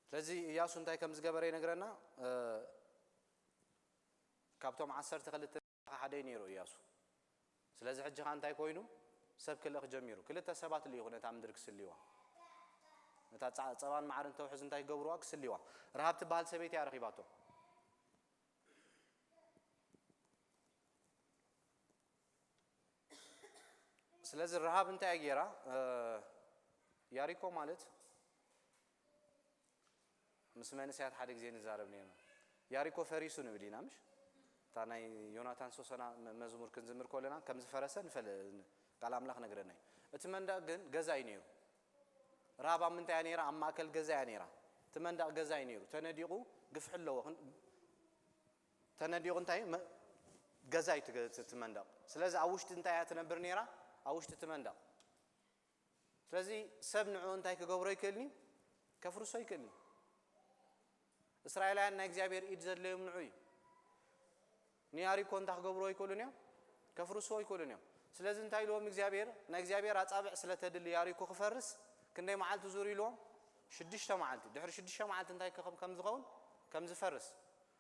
ስለዚ ኢያሱ እንታይ ከም ዝገበረ ይነግረና። እ፣ ካብቶም ዓሰርተ ክልተ ሓደ እዩ ነይሩ ኢያሱ። ስለዚ ሕጂ ኸኣ እንታይ ኮይኑ? ሰብ ክልእኽ ጀሚሩ። ክልተ ሰባት ልኢኹ ነታ ምድሪ ክስልይዋ። ነታ ጸ-፣ ጸባን መዓርን ተውሕዝ እንታይ ክገብርዋ? ክስልይዋ። ረሃብ ትበሃል ሰበይቲ እያ ረኺባቶ። ስለዚ ረሃብ እንታይ እያ ገይራ? እ፣ ያሪኮ ማለት ምስ መንእሰያት ሓደ ግዜ ንዛረብ ነርና። ያሪኮ ፈሪሱ ንብል ኢና፣ ምሽ? እታ ናይ ዮናታን ሶሰና መ-፣ መዝሙር ክንዝምር ከለና ከም ዝፈረሰ ንፈል-፣ ቃል ኣምላኽ ነግረና እዩ። እቲ መንደቕ ግን ገዛ እዩ ነይሩ። ራሃብ ኣብ ምንታይ እያ ነይራ? ኣብ ማእከል ገዛ እያ ነይራ። እቲ መንደቕ ገዛ እዩ ነይሩ። ተነዲቑ ግፍሒ ኣለዎ። ክን-፣ ተነዲቑ እንታይ መ-፣ ገዛ እዩ እቲ ገ-፣ እቲ መንደቕ። ስለዚ ኣብ ውሽጢ እንታይ እያ ትነብር ነይራ? ኣብ ውሽጢ እቲ መንደቕ። ስለዚ ሰብ ንዕኡ እንታይ ክገብሮ ይክእልኒ? ከፍርሶ ይክእልኒ። እስራኤላውያን ናይ እግዚኣብሔር ኢድ ዘድለዮም ንዑ እዩ። ንያሪኮ እንታይ ክገብርዎ ይክእሉን እዮም? ከፍርስዎ ይክእሉን እዮም። ስለዚ እንታይ ኢልዎም እግዚኣብሔር? ናይ እግዚኣብሔር ኣጻብዕ ስለ ተድሊ ያሪኮ ክፈርስ ክንደይ መዓልቲ ዙር ኢልዎም? ሽዱሽተ መዓልቲ። ድሕሪ ሽዱሽተ መዓልቲ እንታይ ከም ከም ዝኸውን? ከም ዝፈርስ።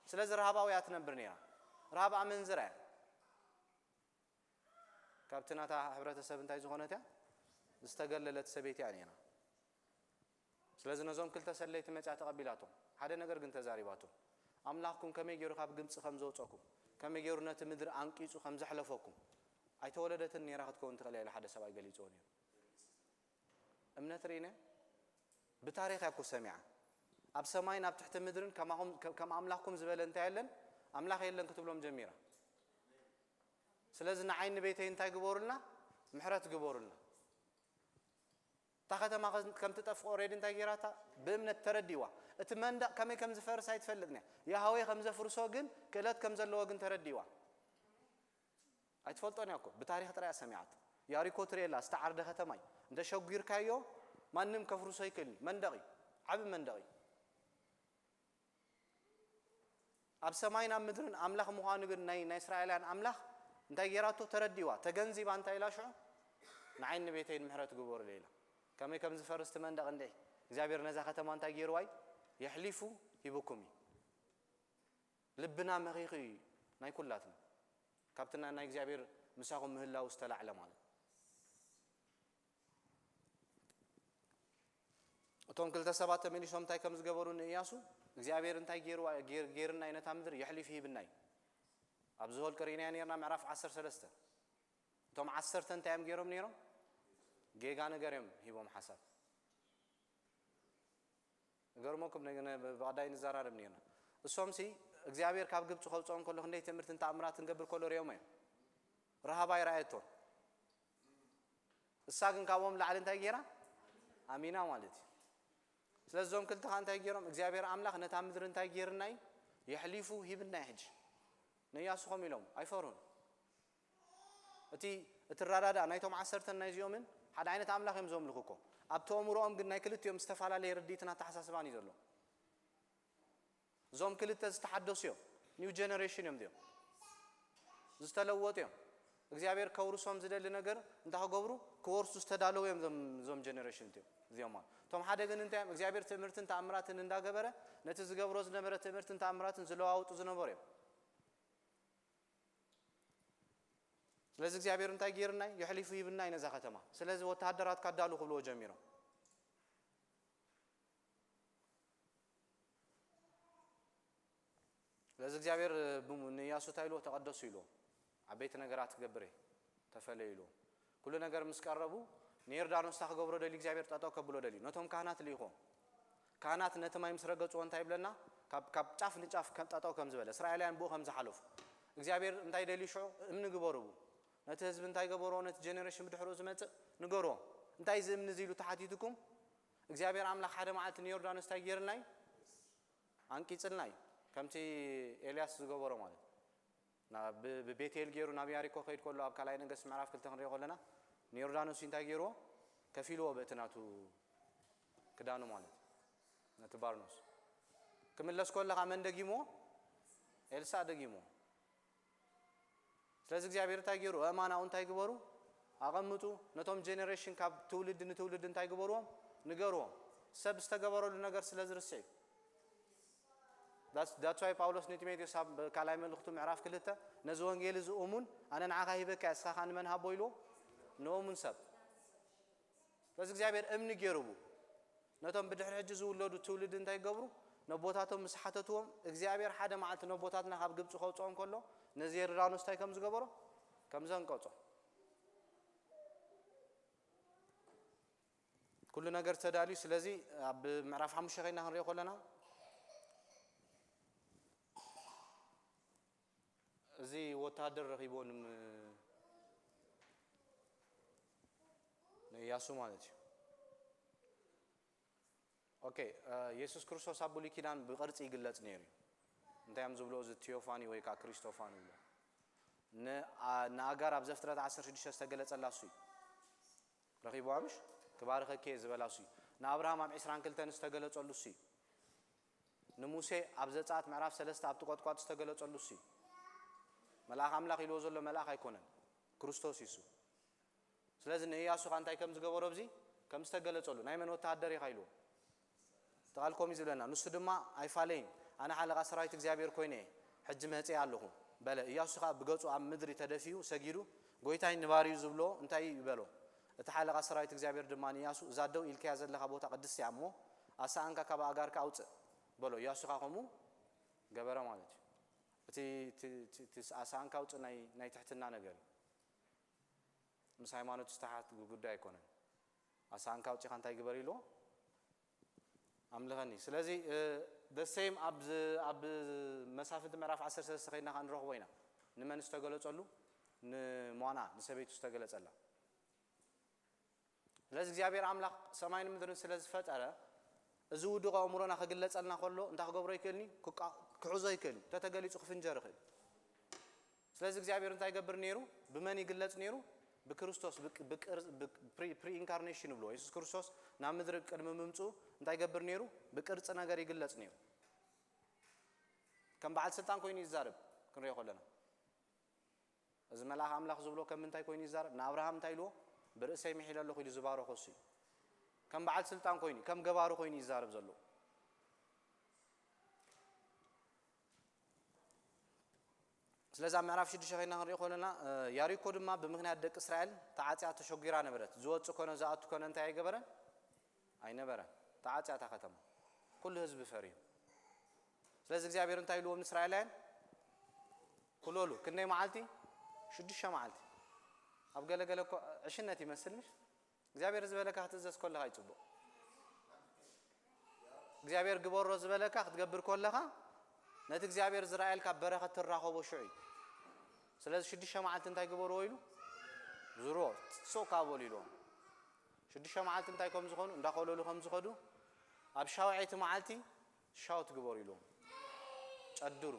ስለዚ ረሃባዊ እያ ትነብር ነይራ። ረሃብ ኣመንዝራ እያ። ካብቲ ናታ ሕብረተሰብ እንታይ ዝኾነት እያ? ዝተገለለት ሰበይቲ እያ ነይራ። ስለዚ ነዞም ክልተ ሰለይቲ መጺኣ ተቐቢላቶም። ሓደ ነገር ግን ተዛሪባቶም። ኣምላኽኩም ከመይ ገይሩ ካብ ግብጺ ከም ዘውጸኩም፣ ከመይ ገይሩ ነቲ ምድሪ ኣንቂጹ ከም ዘሕለፈኩም ኣይተወለደትን ነይራ ክትከውን ትኽእል እያ ኢሉ ሓደ ሰብኣይ ገሊጽዎ ነይሩ። እምነት ርኢነ ብታሪኽ እያ እኮ ሰሚዓ። ኣብ ሰማይን ኣብ ትሕቲ ምድርን ከማኹም-፣ ከ-፣ ከም ኣምላኽኩም ዝበለ እንታይ የለን፣ ኣምላኽ የለን ክትብሎም ጀሚራ። ስለዚ ንዓይ ንቤተይ እንታይ ግበሩልና? ምሕረት ግበሩልና። እታ ከተማ ከ-፣ ከም ትጠፍእ ኦሬዲ እንታይ ገይራታ? ብእምነት ተረዲዋ። እቲ መንደቕ ከመይ ከም ዝፈርስ ኣይትፈልጥን እያ። ያህዌ ከም ዘፍርሶ ግን ክእለት ከም ዘለዎ ግን ተረዲዋ። ኣይትፈልጦን እያ እኮ፣ ብታሪኽ ጥራይ እያ ሰሚዓቶ። ያሪኮ ትርእየላ፣ ዝተዓርደ ከተማ እዩ። እንተ ሸጒርካዮ ማንም ከፍርሶ ኣይክእልን እዩ። መንደቕ እዩ፣ ዓቢ መንደቕ እዩ። ኣብ ሰማይን ኣብ ምድርን ኣምላኽ ምዃኑ ግን ናይ፣ ናይ እስራኤላውያን ኣምላኽ እንታይ ገይራቶ? ተረዲዋ፣ ተገንዚባ እንታይ ኢላ ሽዑ? ንዓይን ንቤተይን ምሕረት ግበሩለይ ኢላ። ከመይ ከም ዝፈርስ እቲ መንደቕ እንድዒ፣ እግዚኣብሔር ነዛ ከተማ እንታይ ገይርዋ እዩ? የሕሊፉ ሂብኩም እዩ። ልብና መኺኺ እዩ ናይ ኩላትና። ካብቲ ናይ እግዚኣብሔር ምሳኹም ምህላው ዝተላዕለ ማለት። እቶም ክልተ ሰባት ተመሊሶም እንታይ ከም ዝገበሩ ንእያሱ እግዚኣብሔር እንታይ ገይርዋ-፣ ገይር-፣ ገይርና እዩ ነታ ምድሪ የሕሊፉ ሂብና እዩ። ኣብ ዘኍልቍ ርኢናዮ ነርና ምዕራፍ ዓሰርተ ሰለስተ። እቶም ዓሰርተ እንታይ እዮም ገይሮም ነይሮም? ጌጋ ነገር እዮም ሂቦም ሓሳብ። እገርመኩም፣ ነ-፣ ነ-፣ ብቐዳይ ንዘራረብ ነይርና። እሶምሲ እግዚኣብሔር ካብ ግብፂ ከውፅኦም ከሎ ክንደይ ትእምርትን ተኣምራትን ገብር ከሎ ሪኦም እዮም። ረሃብ ኣይረኣየቶን። እሳ ግን ካብኦም ላዕሊ እንታይ ገይራ? ኣሚና ማለት እዩ። ስለዚ እዞም ክልተ ኸዓ እንታይ ገይሮም? እግዚኣብሔር ኣምላኽ ነታ ምድሪ እንታይ ገይርና እዩ? የሕሊፉ ሂብና እዩ። ሕጂ ንእያሱ ከምኡ ኢሎም ኣይፈርሁን። እቲ፣ እቲ ረዳድኣ ናይቶም ዓሰርተን ናይዚኦምን ሓደ ዓይነት ኣምላኽ እዮም ዘምልኹ እኮ። ኣብቲ ኣእምሮኦም ግን ናይ ክልቲኦም ዝተፈላለየ ርድኢትን ኣተሓሳስባን እዩ ዘሎ። እዞም ክልተ ዝተሓደሱ እዮም። ኒው ጀነሬሽን እዮም እዚኦም። ዝተለወጡ እዮም። እግዚኣብሔር ከውርሶም ዝደሊ ነገር እንታይ ክገብሩ? ክወርሱ ዝተዳለዉ እዮም እዞም፣ እዞም ጀነሬሽን እዚኦም፣ እዚኦም ማለት። እቶም ሓደ ግን እንታይ እዮም? እግዚኣብሔር ትእምርትን ተኣምራትን እንዳገበረ ነቲ ዝገብሮ ዝነበረ ትእምርትን ተኣምራትን ዝለዋውጡ ዝነበሩ እዮም። ስለዚ እግዚኣብሔር እንታይ ገይርና እዩ? የሕሊፉ ሂብና እዩ ነዛ ከተማ። ስለዚ ወተሃደራት ካዳሉ ክብልዎ ጀሚሮም። ስለዚ እግዚኣብሔር ብሙ-፣ ንእያሱ እንታይ ኢልዎ? ተቐደሱ ኢልዎ። ዓበይቲ ነገራት ክገብር እየ፣ ተፈለዩ ኢልዎ። ኩሉ ነገር ምስ ቀረቡ ንዮርዳኖስ እንታይ ክገብሮ ደልዩ? እግዚኣብሔር ጠጠው ከብሎ ደልዩ። ነቶም ካህናት ልኢኽዎም። ካህናት ነቲ ማይ ምስ ረገጽዎ እንታይ ይብለና? ካብ፣ ካብ ጫፍ ንጫፍ ከም ጠጠው ከም ዝበለ፣ እስራኤላውያን ብኡ ከም ዝሓለፉ። እግዚኣብሔር እንታይ ደልዩ ሽዑ? እምኒ ግበሩ ብኡ። ነቲ ህዝቢ እንታይ ገበርዎ? ነቲ ጀነሬሽን ብድሕሪኡ ዝመጽእ ንገርዎ። እንታይ እዚ እምኒ እዚ ኢሉ ተሓቲትኩም? እግዚኣብሔር ኣምላኽ ሓደ መዓልቲ ንዮርዳኖስ እንታይ ገይርና እዩ? ኣንቂጽልና እዩ። ከምቲ ኤልያስ ዝገበሮ ማለት። ናብ፣ ብ-፣ ብቤቴል ገይሩ ናብ ያሪኮ ከይድ ከሎ ኣብ ካልኣይ ነገስት ምዕራፍ ክልተ ክንሪኦ ከለና ንዮርዳኖስ እንታይ ገይርዎ? ከፊልዎ በቲ ናቱ ክዳኑ ማለት። ነቲ ባርኖስ። ክምለስ ከለኻ መን ደጊምዎ? ኤልሳዕ ደጊምዎ። ስለዚ እግዚኣብሔር እንታይ ገይሩ? ኣእማን ኣብኡ እንታይ ግበሩ? ኣቐምጡ። ነቶም ጀነሬሽን ካብ ትውልዲ ንትውልዲ እንታይ ግበርዎም? ንገርዎም። ሰብ ዝተገበረሉ ነገር ስለ ዝርስዕ እዩ። That's, that's why ጳውሎስ ንጢሞቴዎስ ኣብ ካልኣይ መልእኽቱ ምዕራፍ ክልተ ነዚ ወንጌል እዚ እሙን፣ ኣነ ንዓኻ ሂበካ እየ፣ እስኻ ኸኣ ንመን ሃቦ ኢልዎ? ንእሙን ሰብ። ስለዚ እግዚኣብሔር እምኒ ገይሩ ብኡ ነቶም ብድሕሪ ሕጂ ዝውለዱ ትውልዲ እንታይ ይገብሩ? ነቦታቶም ምስ ሓተትዎም፣ እግዚኣብሔር ሓደ መዓልቲ ነቦታትና ካብ ግብፂ ከውፅኦም ከሎ፣ ነዚ ዮርዳኖስ እንታይ ከም ዝገበሮ? ከም ዘንቀጾ። ኩሉ ነገር ተዳልዩ። ስለዚ ኣብ ምዕራፍ ሓሙሽተ ኸይና ክንሪኦ ከለና፣ እዚ ወታደር ረኺብዎ ንም-፣ ንእያሱ ማለት እዩ። ኦኬ፣ የሱስ ክርስቶስ ኣብ ብሉይ ኪዳን ብቕርጺ ይግለጽ ነይሩ እዩ። እንታይ እዮም ዝብሎ? እዚ ቲዮፋኒ ወይ ከዓ ክሪስቶፋኒ ይብሎ። ንኣጋር ኣብ ዘፍጥረት ዓሰርተ ሽዱሽተ ዝተገለጸላ እሱ እዩ። ረኺብዋ ምሽ? ክባርኸኪ እየ ዝበላ እሱ እዩ። ንኣብርሃም ኣብ ዕስራን ክልተን ዝተገለጸሉ እሱ እዩ። ንሙሴ ኣብ ዘጸኣት ምዕራፍ ሰለስተ ኣብቲ ቆጥቋጥ ዝተገለጸሉ እሱ እዩ። መልኣኽ ኣምላኽ ኢልዎ ዘሎ መልኣኽ ኣይኮነን፣ ክርስቶስ እዩ እሱ። ስለዚ ንእያሱ ኸ እንታይ ከም ዝገበሮ ኣብዚ ከም ዝተገለጸሉ፣ ናይ መን ወተሃደር ኢኻ ኢልዎ? እቲ ቃል ከምኡ እዩ ዝብለና። ንሱ ድማ ኣይፋለይን፣ ኣነ ሓለቓ ሰራዊት እግዚኣብሔር ኮይነ እየ፣ ሕጂ መጺአ ኣለኹ በለ። እያሱ ኸኣ ብገጹ ኣብ ምድሪ ተደፊኡ ሰጊዱ፣ ጎይታይ ንባርዩ ዝብሎ እንታይ እዩ በሎ። እቲ ሓለቓ ሰራዊት እግዚኣብሔር ድማ ንእያሱ፣ እዛ ደው ኢልካያ ዘለኻ ቦታ ቅድስቲ እያ እሞ፣ ኣሰኣንካ ካብ ኣእጋርካ ኣውጽእ በሎ። እያሱ ኸኣ ከምኡ ገበረ ማለት እዩ። እቲ፣ እቲ፣ እቲ፣ እቲ ኣሰኣንካ ኣውጽእ ናይ፣ ናይ ትሕትና ነገር እዩ። ምስ ሃይማኖት ዝተሓት ጉዳይ ኣይኮነን። ኣሰኣንካ ኣውጺኻ እንታይ ግበር ኢልዎ? ኣምልኸኒ። ስለዚ፣ እ፣ the same ኣብ ዝ-፣ ኣብ መሳፍንቲ ምዕራፍ ዓሰርተ ሰለስተ ከይድና ከኣ ንረኽቦ ኢና። ንመን ዝተገለጸሉ? ንሟና፣ ንሰበይቱ ዝተገለጸላ። ስለዚ እግዚኣብሔር ኣምላኽ ሰማይን ምድርን ስለ ዝፈጠረ፣ እዚ ውዱቕ ኣእምሮና ክግለጸልና ከሎ እንታይ ክገብሮ ይክእልኒ? ክቃ-፣ ክሕዞ ይክእልኒ። እንተተገሊጹ ክፍንጀር ይኽእል። ስለዚ እግዚኣብሔር እንታይ ይገብር ነይሩ? ብመን ይግለጽ ነይሩ? ብክርስቶስ፣ ብቅ-፣ ብቅር-፣ ብቅ-፣ ፕሪ-፣ ፕሪኢንካርኔሽን ይብልዎ። የሱስ ክርስቶስ ናብ ምድሪ ቅድሚ ምምጽኡ እንታይ ይገብር ነይሩ? ብቅርጺ ነገር ይግለጽ ነይሩ። ከም በዓል ስልጣን ኮይኑ ይዛረብ ክንሪኦ ከለና። እዚ መልኣኽ ኣምላኽ ዝብሎ ከም ምንታይ ኮይኑ ይዛረብ? ንኣብርሃም እንታይ ኢልዎ? ብርእሰይ ምሒለ ኣለኹ ኢሉ ዝባረኾ እሱ እዩ። ከም በዓል ስልጣን ኮይኑ፣ ከም ገባሪ ኮይኑ ይዛረብ ዘሎ። ስለዚ ኣብ ምዕራፍ ሽዱሽተ ኮይና ክንሪኦ ከለና፣ እ፣ ያሪኮ ድማ ብምኽንያት ደቂ እስራኤል ተዓጽያ ተሸጒራ ነበረት። ዝወጽእ ኮነ ዝኣቱ ኮነ እንታይ ኣይገበረን? ኣይነበረን። ተዓጽያ እታ ከተማ። ኩሉ ህዝቢ ፈርዩ። ስለዚ እግዚኣብሔር እንታይ ኢልዎም ንእስራኤላውያን? ኩለሉ። ክንደይ መዓልቲ? ሽዱሽተ መዓልቲ። ኣብ ገለገለ እኮ ዕሽነት ይመስል ምሽ? እግዚኣብሔር ዝበለካ ክትእዘዝ ከለኻ እዩ ጽቡቕ። እግዚኣብሔር ግበሮ ዝበለካ ክትገብር ከለኻ፣ ነቲ እግዚኣብሔር ዝረኣየልካ በረኸት ትራኸቦ ሽዑ እዩ። ስለዚ ሽዱሽተ መዓልቲ እንታይ ግበርዎ ኢሉ? ዙርዎ፣ ሱቕ ካብ በሉ ኢልዎም። ሽዱሽተ መዓልቲ እንታይ ከም ዝኾኑ፣ እንዳኾለሉ ከም ዝኸዱ፣ ኣብ ሻውዐይቲ መዓልቲ ሻውት ግበሩ ኢልዎም። ጨድሩ።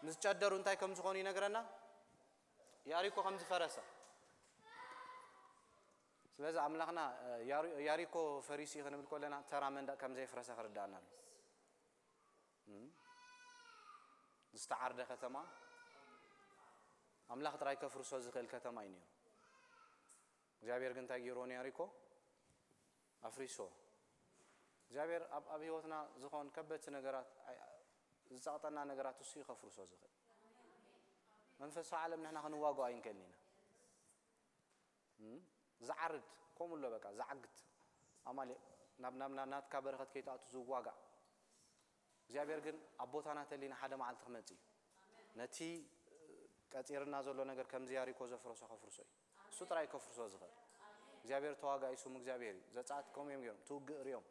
ምስ ጨደሩ እንታይ ከም ዝኾኑ ይነግረና። ያሪኮ ከም ዝፈረሰ። ስለዚ ኣምላኽና፣ እ፣ ያሪ-፣ ያሪኮ ፈሪሱ እዩ ክንብል ከለና፣ ተራ መንደቕ ከም ዘይፍረሰ ክርዳእና ኣሎ። እም? ዝተዓርደ ከተማ፣ ኣምላኽ ጥራይ ከፍርሶ ዝኽእል ከተማ እዩ ነይሩ። እግዚኣብሔር ግን እንታይ ገይርዎ ንያሪኮ? ኣፍሪስዎ። እግዚኣብሔር ኣብ፣ ኣብ ህይወትና ዝኾን ከበድቲ ነገራት፣ ኣይ-፣ ዝጸቕጠና ነገራት እሱ እዩ ከፍርሶ ዝኽእል። መንፈሳዊ ዓለም ንሕና ክንዋግኦ ኣይንክእልን ኢና። እም? ዝዓርድ፣ ከምኡ ኣሎ በቃ፣ ዝዓግት። ኣማሌቅ ናብ፣ ናብ፣ ናብ ናትካ በረኸት ከይትኣቱ ዝዋጋእ። እግዚኣብሔር ግን ኣብ ቦታና ተሊና ሓደ መዓልቲ ክመጽእ እዩ። ነቲ ቀጺርና ዘሎ ነገር ከምዚ ያሪኮ ዘፍረሶ ከፍርሶ እዩ። እሱ ጥራይ ከፍርሶ ዝኽእል። እግዚኣብሔር ተዋጋኢ ስሙ እግዚኣብሔር እዩ። ዘጸኣት ከምኡ እዮም ገይሮም። ትውግእ ርእዮም።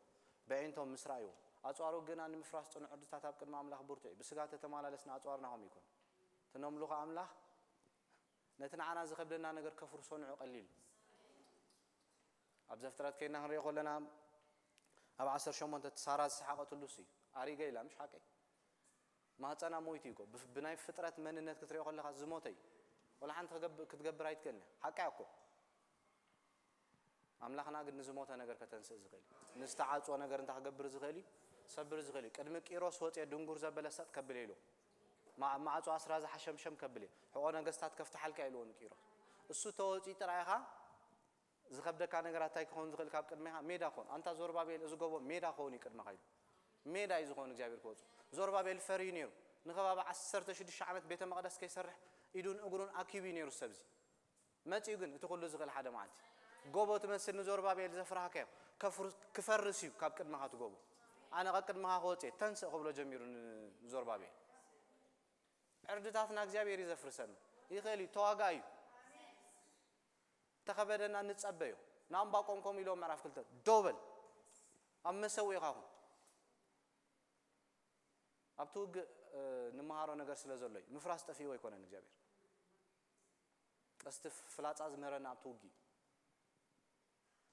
በዒንቶም ምስ ረኣይዎ። ኣጽዋር ውግእና ንምፍራስ ጽኑዕ ዕርድታት ኣብ ቅድሚ ኣምላኽ ብርቱዕ እዩ። ብስጋ ተተመላለስና ኣጽዋርና ከምኡ ይኮን። እቲ ነምልኾ ኣምላኽ ነቲ ንዓና ዝኸብደና ነገር ከፍርሶ ንዑ ቀሊል እዩ። ኣብ ዘፍጥረት ከይድና ክንሪኦ ከለና ኣብ ዓሰርተ ሸሞንተ እቲ ሳራ ዝሰሓቐትሉ እሱ እዩ። ኣሪገ ኢላ፣ ምሽ ሓቀይ? ማህፀና ሞይቱ እዩ እኮ። ብፍ-፣ ብናይ ፍጥረት መንነት ክትሪኦ ከለኻ ዝሞተ እዩ። ወላ ሓንቲ ክገብ-፣ ክትገብር ኣይትክእልን እያ። ሓቃ እኮ። ኣምላኽና ግን ንዝሞተ ነገር ከተንስእ ዝኽእል እዩ። ንዝተዓጽወ ነገር እንታይ ክገብር ዝኽእል እዩ? ሰብር ዝኽእል እዩ። ቅድሚ ቂሮስ ወፅየ ድንጉር ዘበለ ሰጥ ከብል ኢሉ። ማ-፣ ማዕጾ ኣስራዚ ሓሸምሸም ከብል እዩ። ሕቖ ነገስታት ከፍትሓልካ ኢልዎ ንቂሮስ። እሱ ተወፂኡ ጥራይ ኢኻ ዝኸብደካ ነገራት እንታይ ክኸውን ዝኽእል ካብ ቅድሜኻ? ሜዳ ክኸውን። ኣንታ ዞርባቤል፣ እዚ ጎቦ ሜዳ ክኸውን እዩ ቅድመኻ ኢሉ። ሜዳ እዩ ዝኾን እግዚኣብሔር ክወፁ። ዞርባቤል ፈርዩ ነይሩ። ንኸባቢ ዓሰርተ ሽዱሽተ ዓመት ቤተ መቕደስ ከይሰርሕ ኢዱን እግሩን ኣኪቡ እዩ ነይሩ ሰብዚ። መጺኡ ግን እቲ ኩሉ ዝኽእል ሓደ መዓልቲ። ጎቦ ትመስል ንዞርባቤል ዘፍራህካዮ ከፍር-፣ ክፈርስ እዩ ካብ ቅድመኻ እቲ ጎቦ። ኣነ ቀቅድመኻ ክወፅእ እየ፣ ተንስእ ክብሎ ጀሚሩ ን-፣ ንዞርባቤል። ዕርድታትና እግዚኣብሔር እዩ ዘፍርሰና። ይኽእል እዩ፣ ተዋጋእ እዩ። ተኸበደና ንጸበዮ። ንኣምባቆም ከምኡ ኢልዎ ምዕራፍ ክልተ፣ ደው በል። ኣብ መሰውኢኻ ኩን። ኣብቲ ውግእ፣ እ፣ ንምሃሮ ነገር ስለ ዘሎ እዩ። ምፍራስ ጠፊእዎ ኣይኮነን እግዚኣብሔር። ቀስቲ ፍላጻ ዝምህረና ኣብቲ ውግእ።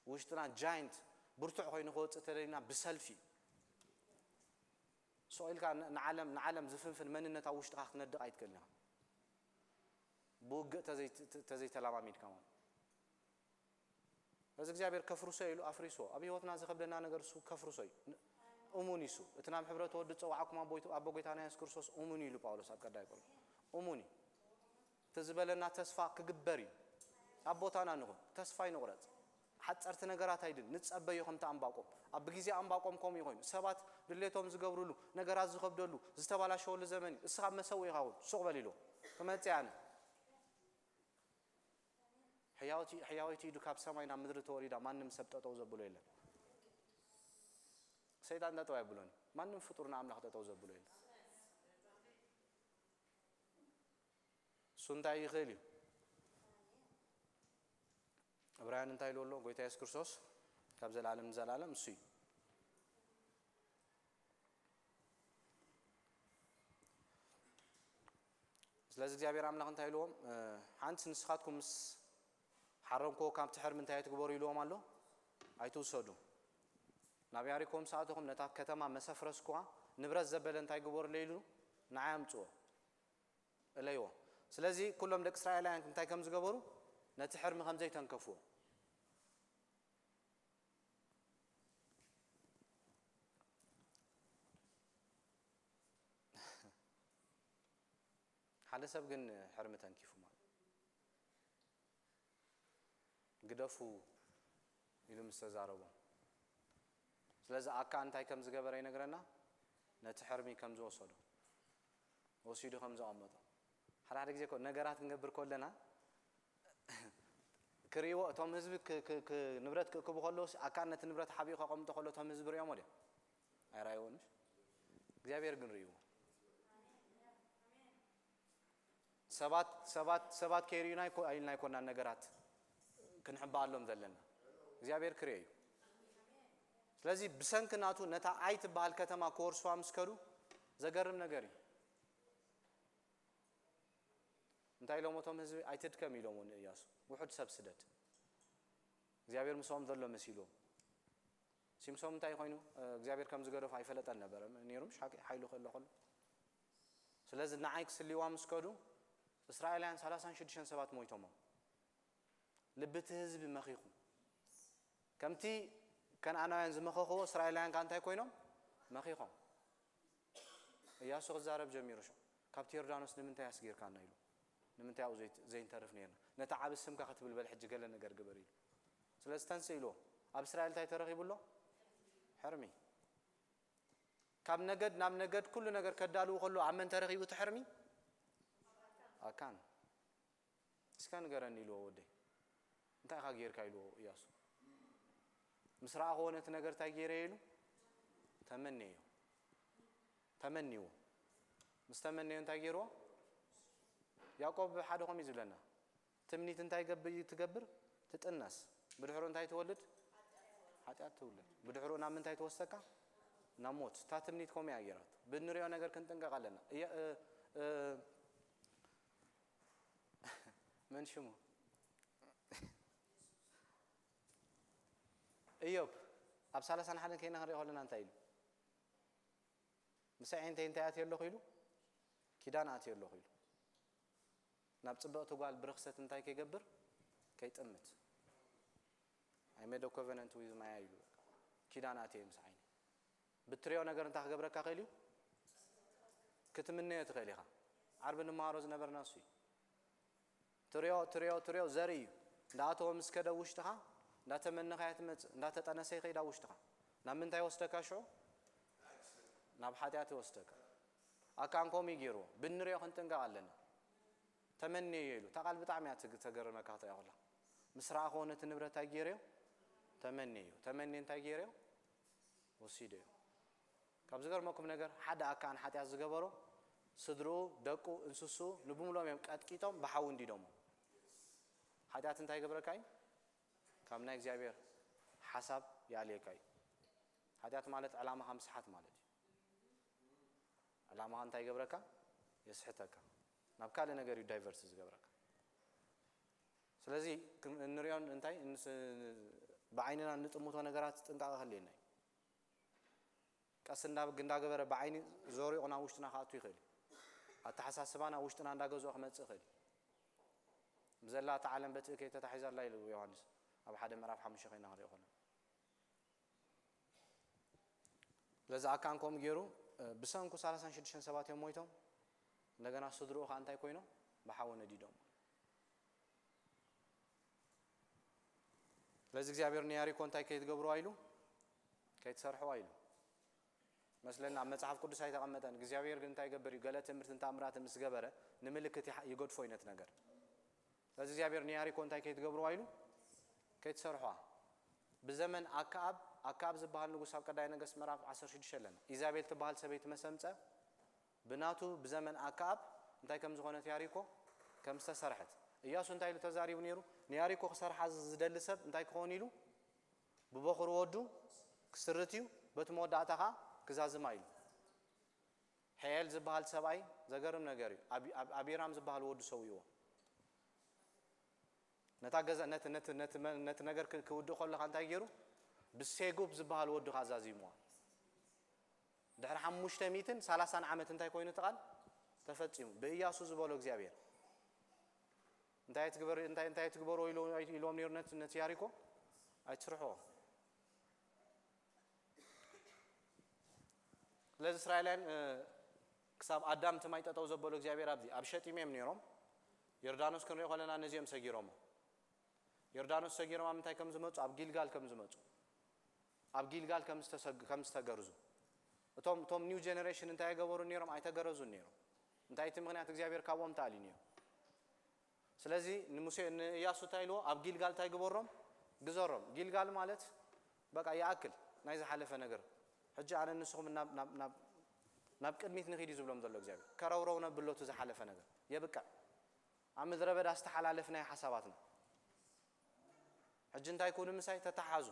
ውሽጥና ጃይንት ብርቱዕ ኮይኑ ክወጽእ ተደሊና ብሰልፊ። ስቕ ኢልካ ን-፣ ንዓለም፣ ንዓለም ዝፍንፍን መንነት ኣብ ውሽጥኻ ክትነድቕ ኣይትክእልን ኢኻ። ብውግእ ተዘይ-፣ ተ-፣ ተዘይተለማሚድካ ማለት። እዚ እግዚኣብሔር ከፍርሶ ኢሉ ኣፍሪስዎ። ኣብ ህይወትና ዝኸብደና ነገር እሱ ከፍርሶ እዩ። ን-፣ እሙን እዩ እሱ። እቲ ናብ ሕብረት ወዱ ዝጸዋዕኩም ኣቦ-፣ ኣቦ ጎይታና የሱስ ክርስቶስ እሙን እዩ ኢሉ ጳውሎስ ኣብ ቀዳማይ ቆሮንቶስ። እሙን እዩ። እቲ ዝበለና ተስፋ ክግበር እዩ። ኣብ ቦታና ንኹን። ተስፋ ኣይንቑረጽ። ሓጸርቲ ነገራት ኣይድን። ንጸበዮ ከምቲ ኣንባቆም። ኣብ ግዜ ኣንባቆም ከምኡ እዩ ኮይኑ። ሰባት ድሌቶም ዝገብርሉ፣ ነገራት ዝኸብደሉ፣ ዝተባላሸወሉ ዘመን እዩ። እስኻ መሰው ኢኻ እውን። ሱቕ በል ኢሉ። ክመጽእ ኣነ። ሕያወቲ-፣ ሕያወይቲ ኢዱ ካብ ሰማይ ናብ ምድሪ ተወሪዳ፣ ማንም ሰብ ጠጠው ዘብሎ የለን። ሰይጣን ጠጠው ኣይብሎን። ማንም ፍጡር ንኣምላኽ ጠጠው ዘብሎ የለን። እሱ እንታይ ይኽእል እዩ? ዕብራውያን እንታይ ኢሉ ኣሎ? ጎይታ የሱስ ክርስቶስ ካብ ዘላለም ንዘላለም እሱ እዩ። ስለዚ እግዚኣብሔር ኣምላኽ እንታይ ኢልዎም? እ፣ ሓንቲ ንስኻትኩም ምስ ሓረምክዎ ካብቲ ሕርሚ እንታይ ኣይትግበሩ ኢልዎም ኣሎ? ኣይትውሰዱ። ናብ ያሪኮ ምስ ኣተኹም ነታ ከተማ መሰፍረስኩዋ፣ ንብረት ዘበለ እንታይ ግበሩለይ ኢሉ ንዓይ ኣምጽዎ፣ እለይዎ። ስለዚ ኩሎም ደቂ እስራኤላውያን እንታይ ከም ዝገበሩ፣ ነቲ ሕርሚ ከም ዘይተንከፍዎ። ሓደ ሰብ ግን ሕርሚ ተንኪፉ ማለት ግደፉ ኢሉ ምስ ተዛረቦም። ስለዚ ኣካን እንታይ ከም ዝገበረ ይነግረና፣ ነቲ ሕርሚ ከም ዝወሰዶ፣ ወሲዱ ከም ዘቐመጦ። ሓደ ሓደ ግዜ እኮ ነገራት ክንገብር ከለና ክርእይዎ፣ እቶም ህዝቢ ክ-፣ ክ-፣ ክ-፣ ንብረት ክእክቡ ከለዉ፣ ኣካን ነቲ ንብረት ሓቢኡ ከቐምጦ ከሎ፣ እቶም ህዝቢ ርእዮሞ ድዮም? ኣይረኣይዎን። እግዚኣብሔር ግን ርእይዎ። ሰባት፣ ሰባት፣ ሰባት ከይርእዩና ኣይኮ-፣ ኢልና ኣይኮናን ነገራት ክንሕብኣሎም ዘለና። እግዚኣብሔር ክርእዮ እዩ። ስለዚ ብሰንኪ ናቱ ነታ ኣይ ትበሃል ከተማ ክወርሱዋ ምስ ከዱ ዘገርም ነገር እዩ። እንታይ ኢሎም እቶም ህዝቢ? ኣይትድከም ኢሎምዎ ንእያሱ። ውሑድ ሰብ ስደድ። እግዚኣብሔር ምስኦም ዘሎ መሲልዎም። ሲምሶም እንታይ ኮይኑ? እ፣ እግዚኣብሔር ከም ዝገደፎ ኣይፈለጠን ነበረ። ነይሩ ምሽ ሓቂ-፣ ሓይሉ ከሎ ከሎ። ስለዚ ንዓይ ክስልይዋ ምስ ከዱ፣ እስራኤላውያን ሰላሳን ሽዱሽተን ሰባት ሞይቶሞም። ልቢ እቲ ህዝቢ መኺኹ። ከምቲ ከነኣናውያን ዝመኸኽዎ፣ እስራኤላውያን ከኣ እንታይ ኮይኖም? መኺኾም። እያሱ ክዛረብ ጀሚሩ። ሽዑ፣ "ካብቲ ዮርዳኖስ ንምንታይ ኣስጊርካና?" ኢሉ። "ንምንታይ ኣብኡ ዘይ-፣ ዘይንተርፍ ነይርና? ነቲ ዓቢ ስምካ ክትብል በል፣ ሕጂ ገለ ነገር ግበር" ኢሉ። ስለዚ ተንስእ ኢልዎ። ኣብ እስራኤል እንታይ ተረኺቡ ኣሎ? ሕርሚ። ካብ ነገድ ናብ ነገድ ኩሉ ነገር ከዳልዉ ከሎ ኣብ መን ተረኺቡ እቲ ሕርሚ? ኣካን። "እስከ ንገረኒ" ኢልዎ፣ "ወደይ፣ እንታይ ኢኻ ጌርካ?" ኢልዎ እያሱ። ምስ ረኣኽዎ ነቲ ነገር እንታይ ገይረ ኢሉ? ተመነዮ። ተመኒዎ። ምስ ተመነዮ እንታይ ገይርዎ? ያዕቆብ ሓደ ከምኡ እዩ ዝብለና። ትምኒት እንታይ ገብ-፣ ትገብር? ትጥነስ። ብድሕሩ እንታይ ትወልድ? ሓጢኣት ትውልድ። ብድሕሩ ናብ ምንታይ ትወስደካ? ናብ ሞት። እታ ትምኒት ከምኡ እያ ገይራቶ። ብንሪኦ ነገር ክንጥንቀቕ ኣለና። እየ-፣ እ-፣ እ-፣ መን ሽሙ? እዮብ ኣብ ሰላሳን ሓደን ከይና ክንሪኦ ከለና እንታይ ኢሉ? "ምሳይ እንታይ እንታይ ኣትየ ኣለኹ?" ኢሉ፣ "ኪዳን ኣትየ ኣለኹ" ኢሉ። ናብ ጽብቕቲ ጓል ብርኽሰት እንታይ ከይገብር? ከይጥምት። "I made a covenant with my eye" ኢሉ። ኪዳን ኣትየ ምስ ዓይኒ። ብትሪኦ ነገር እንታይ ክገብረካ ክእል እዩ? ክትምነዮ ትኽእል ኢኻ። ዓርቢ ንመሃሮ ዝነበርና እሱ እዩ። ትሪኦ፣ ትሪኦ፣ ትሪኦ ዘርኢ እዩ። እንዳኣተወ ምስ ከደ ውሽጥኻ፣ እንዳተመነኻያ ትመጽእ፣ እንዳተጠነሰ ይኸይድ ኣብ ውሽጥኻ። ናብ ምንታይ ወስደካ ሽዑ? ናብ ሓጢኣት ይወስደካ። ኣካን ከምኡ እዩ ገይርዎ። ብንሪኦ ክንጥንቀቕ ኣለና። ተመንየዮ ኢሉ። እታ ቃል ብጣዕሚ እያ ትግ-፣ ተገርመካ ክትሪኣ ከላ። ምስ ረኣኽዎ ነቲ ንብረት እንታይ ገይረዮ? ተመንየዮ። ተመንየ እንታይ ገይረዮ? ወሲደዮ። ካብ ዝገርመኩም ነገር፣ ሓደ ኣካን ሓጢኣት ዝገበሮ፣ ስድርኡ፣ ደቁ፣ እንስስኡ፣ ንብሙሉኦም እዮም ቀጥቂጦም ብሓዊ እንዲዶሞ። ሓጢኣት እንታይ ይገብረካ እዩ? ካብ ናይ እግዚኣብሔር ሓሳብ ይኣልየካ እዩ። ሓጢኣት ማለት ዕላማኻ ምስሓት ማለት እዩ። ዕላማኻ እንታይ ይገብረካ? የስሕተካ። ናብ ካልእ ነገር እዩ ዳይቨርት ዝገብረካ። ስለዚ ክን-፣ እንሪኦን እንታይ እንስ-፣ ብዓይንና እንጥምቶ ነገራት ጥንቃቐ ክህልየና እዩ። ቀስ እንዳ-፣ እንዳገበረ ብዓይኒ ዞሪቑ ናብ ውሽጥና ክኣቱ ይኽእል እዩ። ኣተሓሳስባና ውሽጥና እንዳገዝኦ ክመጽእ ይኽእል እዩ። ብዘላ እታ ዓለም በቲ እከይ ተታሒዛ ኣላ ኢሉ ዮሃንስ ኣብ ሓደ ምዕራፍ ሓሙሽተ ኮይና ክንሪኦ ከለና። ስለዚ ኣካን ከምኡ ገይሩ፣ እ፣ ብሰንኩ ሰላሳን ሽዱሽተን ሰባት እዮም ሞይቶም። እንደገና ስድርኡ ከኣ እንታይ ኮይኖም? ብሓዊ ነዲዶም። ስለዚ እግዚኣብሔር ንያሪኮ እንታይ ከይትገብርዋ ኢሉ? ከይትሰርሕዋ ኢሉ። መስለና ኣብ መጽሓፍ ቅዱስ ኣይተቐመጠን። እግዚኣብሔር ግን እንታይ ይገብር እዩ? ገለ ትምህርትን ተኣምራትን ምስ ገበረ ንምልክት ይሓ-፣ ይገድፎ እዩ ነቲ ነገር። ስለዚ እግዚኣብሔር ንያሪኮ እንታይ ከይትገብርዋ ኢሉ? ከይትሰርሖ። ብዘመን ኣከኣብ፣ ኣከኣብ ዝበሃል ንጉስ ኣብ ቀዳይ ነገስት ምዕራፍ ዓሰርተ ሽዱሽተ ኣለና። ኢዛቤል ትበሃል ሰበይቲ መሰምጸ ብናቱ ብዘመን ኣከኣብ እንታይ ከም ዝኾነት ያሪኮ ከም ዝተሰርሐት። እያሱ እንታይ ኢሉ ተዛሪቡ ነይሩ? ንያሪኮ ክሰርሓ ዝደሊ ሰብ እንታይ ክኸውን ኢሉ? ብበኹሪ ወዱ ክስርት እዩ፣ በቲ መወዳእታ ኸኣ ክዛዝማ ኢሉ። ሕኤል ዝበሃል ሰብኣይ ዘገርም ነገር እዩ። ኣብ-፣ ኣብ-፣ ኣቢራም ዝበሃል ወዱ ሰዊእዎ። ነታ ገዛ፣ ነቲ፣ ነቲ፣ ነቲ መ-፣ ነቲ ነገር ክ-፣ ክውድእ ከለኻ እንታይ ገይሩ? ብሴጉብ ዝበሃል ወዱ ኸኣ ዛዚምዎ። ድሕሪ ሓሙሽተ ሚእትን ሰላሳን ዓመት እንታይ ኮይኑ እቲ ቃል? ተፈጺሙ። ብእያሱ ዝበሎ እግዚኣብሔር። እንታይ ትግበር-፣ እንታይ፣ እንታይ ትግበሮ ኢሎ-፣ ኢልዎም ነይሩ ነቲ፣ ነቲ ያሪኮ? ኣይትስርሕዎ። ስለዚ እስራኤላውያን፣ እ፣ ክሳብ ኣዳም እቲ ማይ ጠጠው ዘበሎ እግዚኣብሔር ኣብዚ ኣብ ሸጢም እዮም ነይሮም። ዮርዳኖስ ክንሪኦ ከለና ነዚኦም ሰጊሮሞ። ዮርዳኖስ ሰጊሮም ኣብ ምንታይ ከም ዝመጹ? ኣብ ጊልጋል ከም ዝመጹ። ኣብ ጊልጋል ከም ዝተሰግ-፣ ከም ዝተገርዙ። እቶም፣ እቶም ኒው ጀነሬሽን እንታይ ኣይገበሩን ነይሮም? ኣይተገረዙን ነይሮም። እንታይ እቲ ምኽንያት? እግዚኣብሔር ካብኦም ተኣልዩ ነይሩ። ስለዚ ንሙሴ፣ ንእያሱ እንታይ ኢልዎ? ኣብ ጊልጋል እንታይ ግበሮም? ግዘሮም። ጊልጋል ማለት በቃ ይኣክል ናይ ዝሓለፈ ነገር። ሕጂ ኣነ ንስኹም ናብ፣ ናብ፣ ናብ፣ ናብ ቅድሚት ንኺድ እዩ ዝብሎም ዘሎ እግዚኣብሔር። ከረውረው ነብሎ እቲ ዝሓለፈ ነገር። የብቅዕ። ኣብ ምድረ በዳ ዝተሓላለፍናዮ ሓሳባትና። ሕጂ እንታይ ኩኑ ምሳይ ተተሓዙ።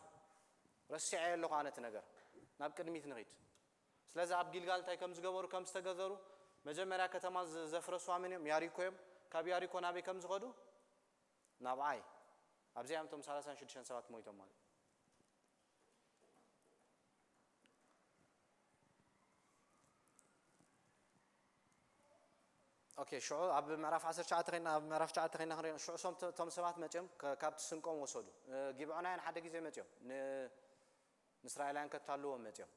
ረሲዐ ኣለኹ ኣነ እቲ ነገር። ናብ ቅድሚት ንኺድ። ስለዚ ኣብ ጊልጋል እንታይ ከም ዝገበሩ፣ ከም ዝተገዘሩ፣ መጀመርያ ከተማ ዘ-፣ ዘፍረስዋ መን እዮም? ያሪኮ እዮም። ካብ ያሪኮ ናበይ ከም ዝኸዱ? ናብ ዓይ። ኣብዚኣ እዮም እቶም ሰላሳን ሽዱሽተን ሰባት ሞይቶም ማለት እዩ። ኦኬ፣ ሽዑ ኣብ ምዕራፍ ዓሰርተ ትሽዓተ ኸይና፣ ኣብ ምዕራፍ ትሽዓተ ኸይና ክንሪኦ፣ ሽዑ ሶም ተ-፣ እቶም ሰባት መጺኦም ከ-፣ ካብቲ ስንቆም ወሰዱ። እ፣ ጊብዖናውያን ሓደ ግዜ መጺኦም ን-፣ ንእስራኤላውያን ከታልዎም መጺኦም።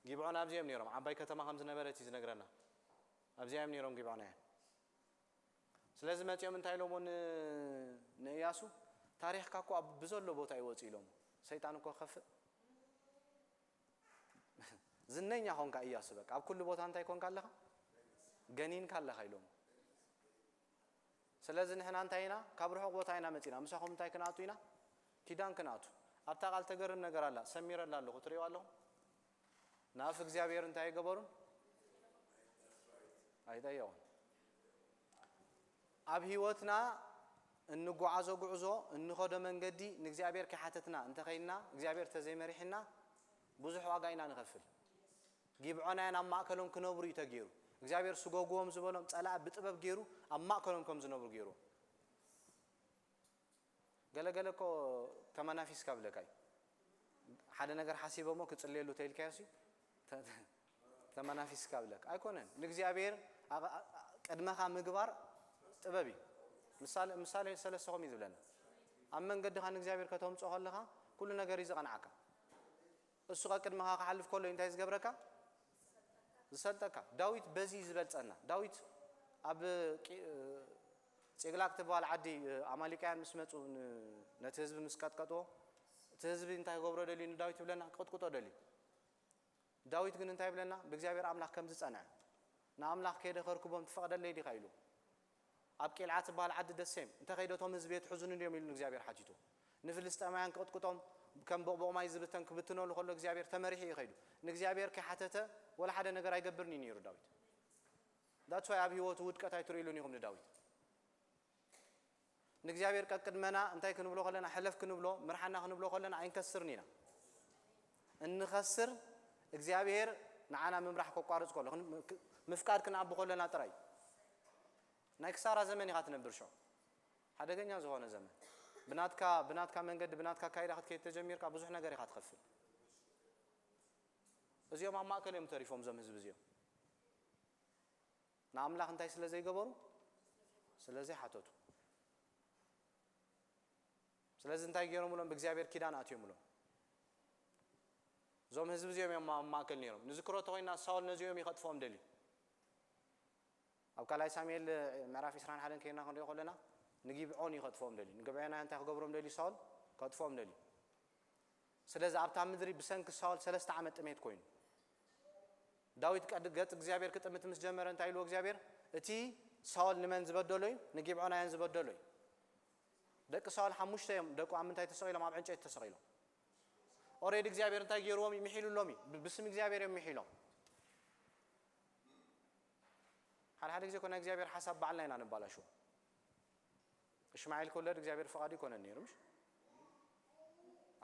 ጊብዖን ኣብዚኦም ነይሮም፣ ዓባይ ከተማ ከም ዝነበረት እዩ ዝነግረና። ኣብዚኣ እዮም ነይሮም ጊብዖናውያን። ስለዚ መጺኦም እንታይ ኢሎሞ ን-፣ ንእያሱ? ታሪኽካ እኮ ኣብ ብዘሎ ቦታ እዩ ወጺኡ ኢሎሞ። ሰይጣን እኮ ክኸፍእ። ዝነኛ ኾንካ እያሱ፣ በቃ ኣብ ኩሉ ቦታ እንታይ ኮንካ ኣለኻ? ገኒንካ ኣለኻ ኢሎሞ። ስለዚ ንሕና እንታይ ኢና? ካብ ርሑቕ ቦታ ኢና መጺና። ምሳኹም እንታይ ክንኣቱ ኢና? ኪዳን ክንኣቱ። ኣብታ ቃል ተገርም ነገር ኣላ። ሰሚረላ ኣለኹ። ትርእይዋ ኣለኹም? ንኣፍ እግዚኣብሔር እንታይ ኣይገበሩን? ኣይጠየቑን። ኣብ ህይወትና እንጓዓዞ ጉዕዞ፣ እንኸዶ መንገዲ ንእግዚኣብሔር ከይሓተትና እንተኸይንና፣ እግዚኣብሔር ተዘይመሪሕና፣ ብዙሕ ዋጋ ኢና ንኸፍል። ጊብዖናውያን ኣብ ማእከሎም ክነብሩ እዩ ተገይሩ። እግዚኣብሔር ስጎግዎም ዝበሎም ጸላኢ ብጥበብ ገይሩ ኣብ ማእከሎም ከም ዝነብሩ ገይሩ። ገለ ገለ እኮ ተመናፊስካ ብለካ እዩ። ሓደ ነገር ሓሲቦሞ ክጽልየሉ ተኢልካዮ ሲ፣ ተ-፣ ተ-፣ ተመናፊስካ ብለካ። ኣይኮነን። ንእግዚኣብሔር ኣ-፣ ኣ-፣ ኣ-፣ ቅድመኻ ምግባር ጥበብ እዩ። ምሳሌ፣ ምሳሌ ሰለስተ ከምኡ እዩ ዝብለና። ኣብ መንገድኻ ንእግዚኣብሔር ከተምጽኦ ከለኻ፣ ኩሉ ነገር እዩ ዝቐንዓካ። እሱ ቀቅድመኻ ክሓልፍ ከሎ እንታይ ዝገብረካ? ዝሰልጠካ። ዳዊት በዚ እዩ ዝበልጸና። ዳዊት ኣብ ቂ-፣ ጺቅላግ ትበሃል ዓዲ ኣማሊቃውያን ምስ መጹ ን-፣ ነቲ ህዝቢ ምስ ቀጥቀጥዎ፣ እቲ ህዝቢ እንታይ ክገብሮ ደልዩ ንዳዊት ይብለና? ክቕጥቅጦ ደልዩ። ዳዊት ግን እንታይ ይብለና? ብእግዚኣብሔር ኣምላኽ ከም ዝጸንዐ፣ ንኣምላኽ ከይደ ከርክቦም ትፈቕደለይ ዲኻ ኢሉ። ኣብ ቂልዓ ትበሃል ዓዲ ደሴም እንተ ኸይደ እቶም ህዝቢ የትሕዙኒ ድዮም ኢሉ ንእግዚኣብሔር ሓቲቱ። ንፍልስጤማውያን ክቕጥቅጦም ከም ቦቕቦቕ ማይ ዝብተን ክብትነሉ ከሎ እግዚኣብሔር ተመሪሑ እዩ ኸይዱ። ንእግዚኣብሔር ከይሓተተ ወላ ሓደ ነገር ኣይገብርን እዩ ነይሩ ዳዊት። That's why ኣብ ህይወቱ ውድቀት ኣይትርእይሉን ኢኹም ንዳዊት። ንእግዚኣብሔር ቀቅድመና እንታይ ክንብሎ ከለና፣ ሕለፍ ክንብሎ፣ ምርሓና ክንብሎ ከለና ኣይንከስርን ኢና። እንኸስር እግዚኣብሔር ንዓና ምምራሕ ከቋርጽ ከሎ፣ ክን-፣ ክ-፣ ምፍቃድ ክንኣቢ ከለና ጥራይ። ናይ ክሳራ ዘመን ኢኻ ትነብር ሽዑ። ሓደገኛ ዝኾነ ዘመን። ብናትካ፣ ብናትካ መንገዲ፣ ብናትካ ኣካይዳ ክትከይድ ተጀሚርካ ብዙሕ ነገር ኢኻ ትኸፍል። እዚኦም ኣብ ማእከል እዮም ተሪፎም፣ እዞም ህዝቢ እዚኦም ንኣምላኽ እንታይ ስለ ዘይገበሩ? ስለ ዘይሓተቱ። ስለዚ እንታይ ገይሮምሎም? ብእግዚኣብሔር ኪዳን ኣትዮምሎም። እዞም ህዝቢ እዚኦም እዮም ኣብ ማእከል ነይሮም። ንዝክሮ ተኾይና፣ ሳውል ነዚኦም ይኸጥፎም ደልዩ። ኣብ ካልኣይ ሳሙኤል ምዕራፍ ዕስራን ሓደን ከይና ክንሪኦ ከለና፣ ንጊብዖን ይኸጥፎም ደልዩ። ንጊብዖናውያን እንታይ ክገብሮም ደልዩ? ሳውል ከጥፎም ደልዩ። ስለዚ ኣብታ ምድሪ ብሰንኪ ሳውል ሰለስተ ዓመት ጥሜት ኮይኑ። ዳዊት ቀድ-፣ ገጽ እግዚኣብሔር ክጥምት ምስ ጀመረ እንታይ ኢልዎ እግዚኣብሔር? እቲ ሳውል ንመን ዝበደሎ እዩ? ንጊብዖናውያን ዝበደሎ እዩ። ደቂ ሳውል ሓሙሽተ እዮም። ደቁ ኣብ ምንታይ ተሰቒሎም? ኣብ ዕንጨይቲ ተሰቒሎም። ኦሬዲ እግዚኣብሔር እንታይ ገይርዎም እዩ? ምሒሉሎም እዩ። ብ-፣ ብስም እግዚኣብሔር እዮም ምሒሎም። ሓደ ሓደ ግዜ እኮ ናይ እግዚኣብሔር ሓሳብ ባዕልና ኢና ነባላሽዎ። እሽማኤል ክውለድ እግዚኣብሔር ፍቓዱ ይኮነን ነይሩ፣ ምሽ?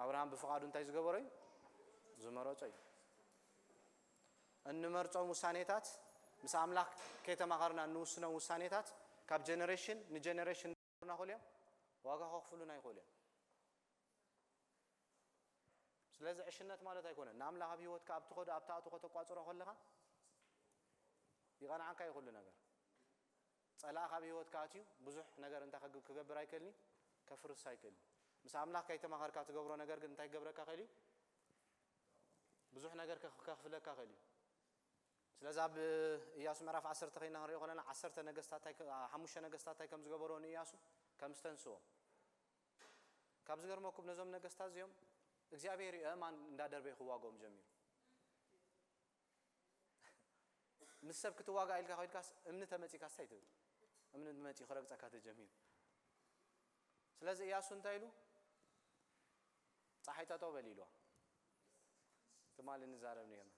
ኣብርሃም ብፍቓዱ እንታይ ዝገበሮ እዩ? ዝመረጾ እዩ። እንመርጾም ውሳኔታት፣ ምስ ኣምላኽ ከይተማኸርና እንውስኖም ውሳኔታት፣ ካብ ጀነሬሽን ንጀነሬሽን እናኸሉ እዮም፣ ዋጋ ከኽፍሉና ይኽእሉ እዮም። ስለዚ ዕሽነት ማለት ኣይኮነን። ንኣምላኽ ኣብ ህይወትካ ኣብ ትኸዶ፣ ኣብ ትኣትዎ ከተቋጽሮ ከለኻ፣ ይቐንዓካ እዩ ኩሉ ነገር። ጸላእ ካብ ህይወትካ ኣትዩ፣ ብዙሕ ነገር እንታይ ክግ-፣ ክገብር ኣይክእልን እዩ? ከፍርስ ኣይክእልን እዩ። ምስ ኣምላኽ ከይተማኸርካ ትገብሮ ነገር ግን እንታይ ክገብረካ ክእል እዩ? ብዙሕ ነገር ከኽ-፣ ከኽፍለካ ክእል እዩ። ስለዚ ኣብ ኢያሱ ምዕራፍ ዓሰርተ ከይና ክንሪኦ ከለና፣ ዓሰርተ ነገስታት እንታይ ከ-፣ ሓሙሽተ ነገስታት እንታይ ከም ዝገበርዎ ንኢያሱ ከም ዝተንስዎ። ካብ ዝገርመኩም፣ ነዞም ነገስታት እዚኦም እግዚኣብሔር እዩ ኣእማን እንዳደርበየ ክዋግኦም ጀሚሩ። ምስ ሰብ ክትዋጋእ ኢልካ ኮይድካስ እምኒ ተመጺካስ እንታይ ትብል? እምኒ መጺኡ ክረግጸካ ተጀሚሩ። ስለዚ ኢያሱ እንታይ ኢሉ? ጸሓይ ጠጠው በል ኢልዋ። ትማሊ ንዛረብ ነርና።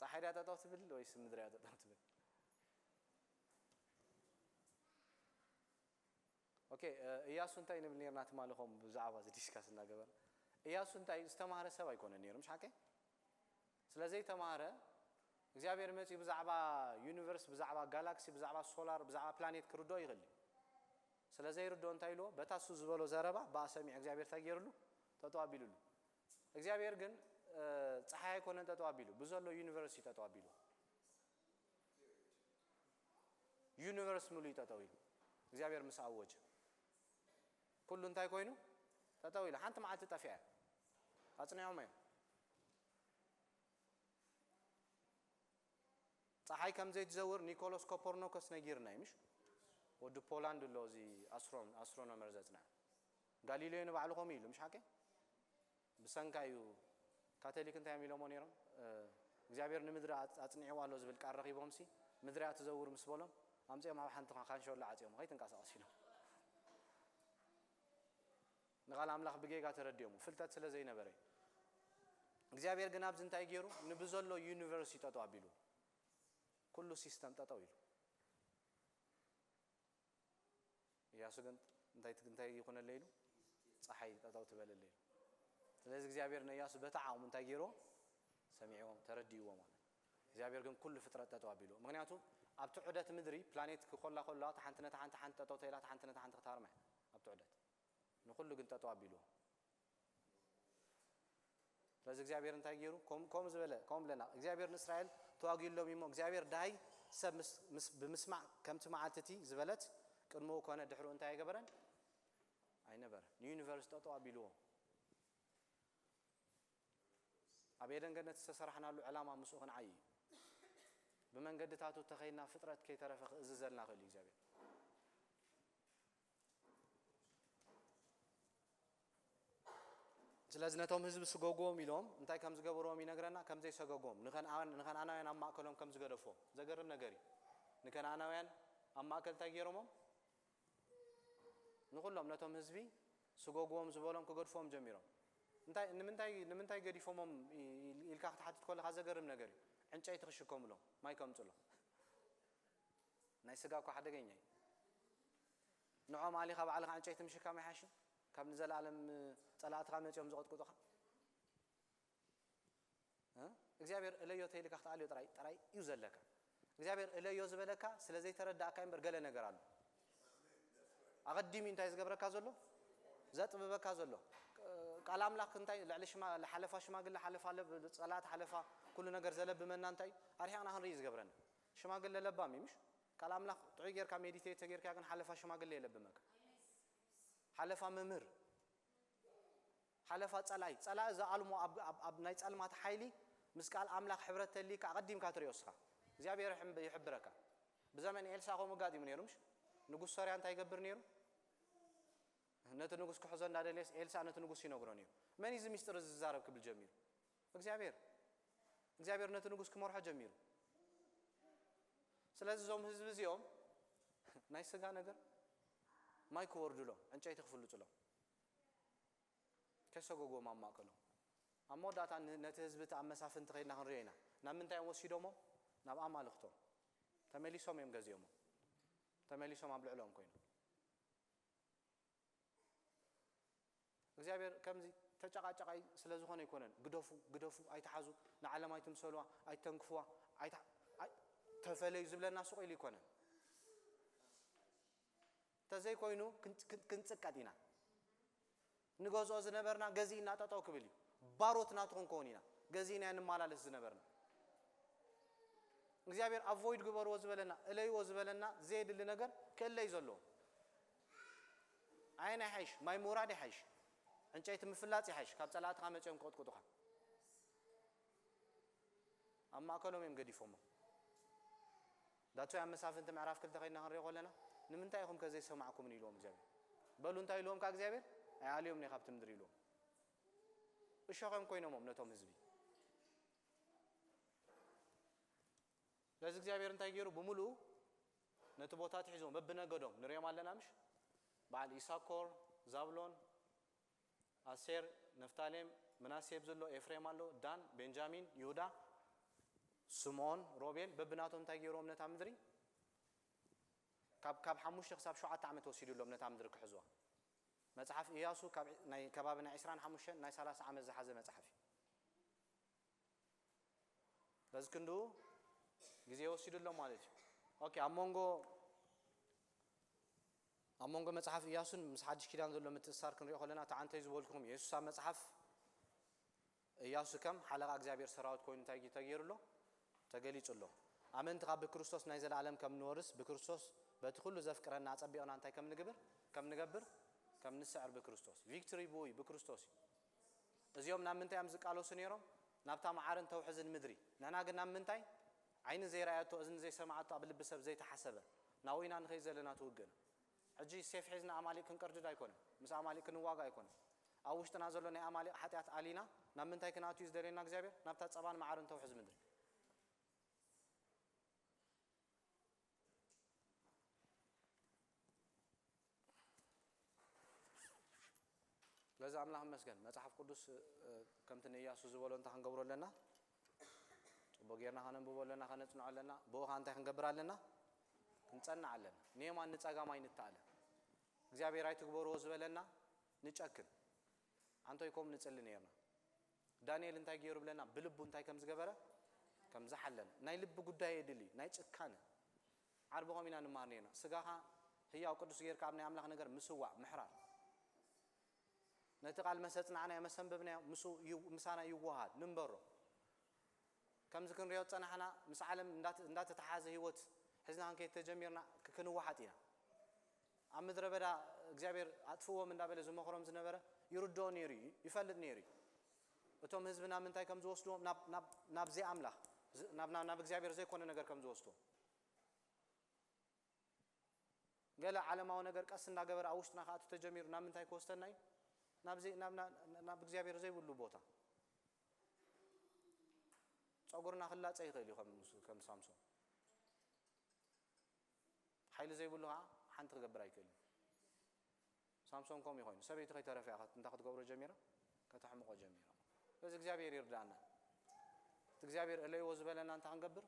ጸሓይ ድያ ጠጠው ትብል ወይስ ምድሪ እያ ጠጠው ትብል? ኦኬ፣ እ፣ እያሱ እንታይ ንብል ነርና ትማሊ፣ ከምኡ ብዛዕባ እዚ ዲስካስ እናገበርና? እያሱ እንታይ ዝተማህረ ሰብ ኣይኮነን ነይሩ፣ ምሽ ሓቀይ? ስለ ዘይተማህረ እግዚኣብሔር መጺኡ ብዛዕባ ዩኒቨርስ፣ ብዛዕባ ጋላክሲ፣ ብዛዕባ ሶላር፣ ብዛዕባ ፕላኔት ክርድኦ ይኽእል እዩ። ስለ ዘይርድኦ እንታይ ኢልዎ? በታ እሱ ዝበሎ ዘረባ ብኣ ሰሚዑ እግዚኣብሔር እንታይ ገይርሉ? ጠጠው ኣቢሉሉ። እግዚኣብሔር ግን፣ እ፣ ጸሓይ ኣይኮነን ጠጠው ኣቢሉ፣ ብዘሎ ዩኒቨርስ እዩ ጠጠው ኣቢሉ። ዩኒቨርስ ሙሉ እዩ ጠጠው ኢሉ። እግዚኣብሔር ምስ ኣወጀ ኩሉ እንታይ ኮይኑ? ጠጠው ኢሉ። ሓንቲ መዓልቲ ጠፊኣ። ኣጽኒዖም እዮም። ጸሓይ ከም ዘይትዘውር ኒኮሎስ ኮፐርኖከስ ነጊርና እዩ፣ ምሽ? ወዲ ፖላንድ ኣሎ፣ እዚ ኣስትሮን-፣ ኣስትሮኖመር ዘጽንዐ። ጋሊሌዮ ንባዕሉ ከምኡ ኢሉ፣ ምሽ ሓቀይ? ብሰንካ እዩ። ካቶሊክ እንታይ እዮም ኢሎሞ ነይሮም? እ፣ እግዚኣብሔር ንምድሪ ኣጽ-፣ ኣጽኒዕዋ ኣሎ ዝብል ቃል ረኺቦምሲ፣ ምድሪ እያ ትዘውር ምስ በሎም፣ ኣምጺኦም ኣብ ሓንቲ ካ-፣ ካንሸሎ ዓጽዮም፣ ከይትንቀሳቐስ ኢሎም። ንቓል ኣምላኽ ብጌጋ ተረዲኦሞ፣ ፍልጠት ስለ ዘይነበረ እዩ። እግዚኣብሔር ግን ኣብዚ እንታይ ገይሩ? ንብዘሎ ዩኒቨርስ እዩ ጠጠው ኣቢሉ። ኩሉ ሲስተም ጠጠው ኢሉ። ኢያሱ ግን እንታይ፣ እንታይ ይኹነለይ ኢሉ? ጸሓይ ጠጠው ትበለለይ ኢሉ። ስለዚ እግዚኣብሔር ንኢያሱ በቲ ዓቕሙ እንታይ ገይርዎ? ሰሚዕዎም፣ ተረዲእዎ ማለት። እግዚኣብሔር ግን ኩሉ ፍጥረት ጠጠው ኣቢልዎ። ምኽንያቱ ኣብቲ ዑደት ምድሪ ፕላኔት ክኾላ ኮላ፣ እታ ሓንቲ ነታ ሓንቲ፣ ሓንቲ ጠጠው ተኢላ፣ እታ ሓንቲ ነታ ሓንቲ ክትሃርማ እያ ኣብቲ ዑደት። ንኹሉ ግን ጠጠው ኣቢልዎ። ስለዚ እግዚኣብሔር እንታይ ገይሩ? ከም-፣ ከምኡ ዝበለ፣ ከምኡ ብለና፣ እግዚኣብሔር ንእስራኤል ተዋጊኡሎም እዩ እሞ፣ እግዚኣብሔር ዳይ ሰብ ምስ-፣ ምስ-፣ ብምስማዕ ከምቲ መዓልቲ እቲ ዝበለት ቅድሚኡ ኮነ፣ ድሕሪኡ እንታይ ኣይገበረን? ኣይነበረን። ንዩኒቨርስ ጠጠው ኣቢልዎ። ኣብ ኤደን ገነት ዝተሰራሕናሉ ዕላማ ምስኡ ክንዓይ እዩ። ብመንገድታቱ ተኸይድና ፍጥረት ከይተረፈ ክእዝዘልና ክእል እዩ እግዚኣብሔር። ስለዚ ነቶም ህዝቢ ስገግዎም ኢሎም እንታይ ከም ዝገበርዎም ይነግረና፣ ከም ዘይሰገግዎም፣ ንኸነኣን-፣ ንኸነኣናውያን ኣብ ማእከሎም ከም ዝገደፍዎም። ዘገርም ነገር እዩ። ንከነኣናውያን ኣብ ማእከል እንታይ ገይሮሞም? ንኹሎም ነቶም ህዝቢ ስገግዎም ዝበሎም ክገድፍዎም ጀሚሮም። እንታይ፣ ንምንታይ፣ ንምንታይ ገዲፎሞም ኢ-፣ ኢል-፣ ኢልካ ክትሓትት ከለኻ ዘገርም ነገር እዩ። ዕንጨይቲ ክሽከሙሎም፣ ማይ ከምጽሎም። ናይ ስጋ እኮ ሓደገኛ እዩ። ንዖም ኣሊኻ ባዕልኻ ዕንጨይቲ ምሽካም ኣይሓሽን? ካብ ንዘለኣለም ጸላእትኻ መጺኦም ዝቐጥቅጡኻ? እ? እግዚኣብሔር እለዮ ተይልካ ክትኣልዮ ጥራይ፣ ጥራይ እዩ ዘለካ። እግዚኣብሔር እለዮ ዝበለካ ስለ ዘይተረዳእካ እምበር ገለ ነገር ኣሎ። ኣቐዲሙ እንታይ ዝገብረካ ዘሎ? ዘጥብበካ ዘሎ። እ፣ ቃል ኣምላኽ እንታይ ልዕሊ ሽማ-፣ ሓለፋ ሽማግለ፣ ሓለፋ ለብ-፣ ጸላእቲ ሓለፋ፣ ኩሉ ነገር ዘለብመና እንታይ ኣርሒቕና ክንርኢ ዝገብረና? ሽማግለ ለባም እዩ፣ ምሽ? ቃል ኣምላኽ ጥዑይ ጌርካ ሜዲቴት ተጌርካ ግን ሓለፋ ሽማግለ የለብመካ። ሓለፋ መምህር፣ ሓለፋ ጸላኢ፣ ጸላኢ ዝኣልሞ ኣብ፣ ኣብ፣ ኣብ ናይ ጸልማት ሓይሊ ምስ ቃል ኣምላኽ ሕብረት ተልይካ ኣቐዲምካ ትሪኦ እስኻ። እግዚኣብሔር ይሕም-፣ ይሕብረካ። ብዘመን ኤልሳ ከምኡ ኣጋጢሙ ነይሩ፣ ምሽ? ንጉስ ሶርያ እንታይ ይገብር ነይሩ? ነቲ ንጉስ ክሕዞ እንዳደለየስ ኤልሳ ነቲ ንጉስ ይነግሮ ነይሩ። መን እዩ እዚ ሚስጥር እዚ ዝዛረብ ክብል ጀሚሩ? እግዚኣብሔር። እግዚኣብሔር ነቲ ንጉስ ክመርሖ ጀሚሩ። ስለዚ እዞም ህዝቢ እዚኦም ናይ ስጋ ነገር ማይ ክወርዱሎም፣ ዕንጨይቲ ክፍልጹሎም፣ ከይሰጎግዎም ኣብ ማእከሎም። ኣብ መወዳእታ ን-፣ ነቲ ህዝቢ እቲ ኣብ መሳፍንቲ ከይድና ክንሪኦ ኢና። ናብ ምንታይ እዮም ወሲዶሞ? ናብ ኣማልኽቶም። ተመሊሶም እዮም ገዚኦሞ። ተመሊሶም ኣብ ልዕሎም ኮይኖም። እግዚኣብሔር ከምዚ ተጨቃጨቃይ ስለ ዝኾነ ኣይኮነን። ግደፉ፣ ግደፉ፣ ኣይትሓዙ፣ ንዓለም ኣይትምሰልዋ፣ ኣይተንክፍዋ፣ ኣይታ-፣ ኣይ-፣ ተፈለዩ ዝብለና ስቕ ኢሉ ኣይኮነን። እንተዘይኮይኑ ክን-፣ ክን-፣ ክንጽቀጥ ኢና። ንገዝኦ ዝነበርና ገዚእና ጠጠው ክብል እዩ። ባሮት ናቱ ክንከውን ኢና። ገዚእና ንመላለስ ዝነበርና። እግዚኣብሔር ኣቮይድ ግበርዎ ዝበለና፣ እለይዎ ዝበለና ዘየድሊ ነገር ክእለይ ዘለዎ። ኣየናይ ይሓይሽ? ማይ ምውራድ ይሓይሽ? ዕንጨይቲ ምፍላጽ ይሓይሽ? ካብ ጸላእትኻ መጺኦም ክቕጥቅጡኻ። ኣብ ማእከሎም እዮም ገዲፎሞ። ዳትሶ ኣብ መሳፍንቲ ምዕራፍ ክልተ ከይድና ክንሪኦ ከለና፣ "ንምንታይ ኢኹም ከ ዘይሰማዕኩምኒ?" ኢልዎም እግዚኣብሔር። በሉ እንታይ ኢልዎም ከ እግዚኣብሔር? "ኣይኣልዮምኒ ካብቲ ምድሪ" ኢልዎም። እሾኽ እዮም ኮይኖሞም ነቶም ህዝቢ። ስለዚ እግዚኣብሔር እንታይ ገይሩ? ብምሉኡ ነቲ ቦታ ኣትሒዝዎም፣ በብነገዶም ንሪኦም ኣለና፣ ምሽ? በዓል ኢሳኮር፣ ዛብሎን፣ ኣሴር፣ ነፍታሌም፣ ምናሴ ኣብዚ ኣሎ፣ ኤፍሬም ኣሎ፣ ዳን፣ ቤንጃሚን፣ ይሁዳ፣ ስምዖን፣ ሮቤል፣ በብናቶም እንታይ ገይሮም ነታ ምድሪ? ካብ፣ ካብ ሓሙሽተ ክሳብ ሸውዓተ ዓመት ወሲዱሎም ነታ ምድሪ ክሕዝዋ። መጽሓፍ ኢያሱ ካብ ናይ ከባቢ ናይ ዕስራን ሓሙሽተን ናይ ሰላሳ ዓመት ዝሓዘ መጽሓፍ እዩ። በዚ ክንድኡ ግዜ ወሲዱሎም ማለት እዩ። ኦኬ፣ ኣብ መንጎ፣ ኣብ መንጎ መጽሓፍ ኢያሱን ምስ ሓድሽ ኪዳን ዘሎ ምትእስሳር ክንሪኦ ከለና፣ እቲ ዓንተይ ዝበልኩኹም ኢየሱስ ኣብ መጽሓፍ ኢያሱ ከም ሓለቓ እግዚኣብሔር ሰራዊት ኮይኑ እንታይ ተገይሩ ኣሎ? ተገሊጹ ኣሎ። ኣመንቲ ካብ ብክርስቶስ ናይ ዘለኣለም ከም ንወርስ ብክርስቶስ በቲ ኩሉ ዘፍቅረና ኣጸቢቕና እንታይ ከም ንግብር፣ ከም ንገብር፣ ከም ንስዕር ብክርስቶስ። ቪክቶሪ ብኡ እዩ፣ ብክርስቶስ እዩ። እዚኦም ናብ ምንታይ እዮም ዝቃለሱ ነይሮም? ናብታ መዓርን ተውሕዝን ምድሪ። ንሕና ግን ናብ ምንታይ? ዓይኒ ዘይረኣየቶ፣ እዝኒ ዘይሰማዓቶ፣ ኣብ ልቢ ሰብ ዘይተሓሰበ፣ ናብኡ ኢና ንኸይድ ዘለና ትውግእና። ሕጂ ሴፍ ሒዝና ኣማሊቅ ክንቀርድድ ኣይኮነን። ምስ ኣማሊቅ ክንዋጋ ኣይኮነን። ኣብ ውሽጥና ዘሎ ናይ ኣማሊቅ ሓጢኣት ኣሊና ናብ ምንታይ ክንኣቱ እዩ ዝደልየና እግዚኣብሔር? ናብታ ጸባን መዓርን ተውሕዝ ምድሪ። ስለዚ ኣምላኽ ይመስገን። መጽሓፍ ቅዱስ፣ እ፣ ከምቲ ንኢያሱ ዝበሎ እንታይ ክንገብሮ ኣለና? ጽቡቕ ጌርና ከነንብቦ ኣለና፣ ከነጽንዖ ኣለና። ብኡ ኸኣ እንታይ ክንገብር ኣለና? ክንጸንዕ ኣለና። ንየማን ንጸጋም ኣይንተኣለ። እግዚኣብሔር ኣይትግበርዎ ዝበለና ንጨክን። ኣንቶይ ከምኡ ንጽሊ ነይርና። ዳንኤል እንታይ ገይሩ ብለና? ብልቡ እንታይ ከም ዝገበረ? ከም ዝሓለነ። ናይ ልቢ ጉዳይ የድሊ፣ ናይ ጭካነ። ዓርቢ ከምኡ ኢና ንመሃር ነይርና። ስጋኻ ህያው ቅዱስ ጌርካ ኣብ ናይ ኣምላኽ ነገር ምስዋዕ፣ ምሕራር። ነቲ ቃል መሰጽናዕናዮ፣ መሰንበብናዮ፣ ምስኡ ዩ-፣ ምሳና ይወሃድ፣ ንንበሮ። ከምዚ ክንሪኦ ዝጸናሕና፣ ምስ ዓለም እንዳተ-፣ እንዳተተሓዘ ህይወት ሒዝና ክንከይድ ተጀሚርና፣ ክ-፣ ክንወሓጥ ኢና። ኣብ ምድረ በዳ እግዚኣብሔር ኣጥፍዎም እንዳበለ ዝመኽሮም ዝነበረ ይርድኦ ነይሩ እዩ፣ ይፈልጥ ነይሩ እዩ። እቶም ህዝቢ ናብ ምንታይ ከም ዝወስድዎም፣ ናብ፣ ናብ፣ ናብ ዘይኣምላኽ፣ ዝ-፣ ናብ፣ ናብ፣ ናብ እግዚኣብሔር ዘይኮነ ነገር ከም ዝወስድዎም። ገለ ዓለማዊ ነገር ቀስ እንዳገበረ ኣብ ውሽጥና ክኣቱ ተጀሚሩ ናብ ምንታይ ክወስደና እዩ? ናብ ዘይ-፣ ናብ፣ ናብ፣ ናብ እግዚኣብሔር ዘይብሉ ቦታ። ጸጉርና ክላጸ ይኽእል እዩ ከም፣ ከም ሳምሶን። ሓይሊ ዘይብሉ ኸዓ ሓንቲ ክገብር ኣይክእልን። ሳምሶን ከምኡ ይኾይኑ። ሰበይቲ ከይተረፈ እያ እንታይ ክትገብሮ ጀሚራ? ከተሕምቆ ጀሚራ። ስለዚ እግዚኣብሔር ይርዳእና። እቲ እግዚኣብሔር እለይዎ ዝበለና እንታይ ክንገብር?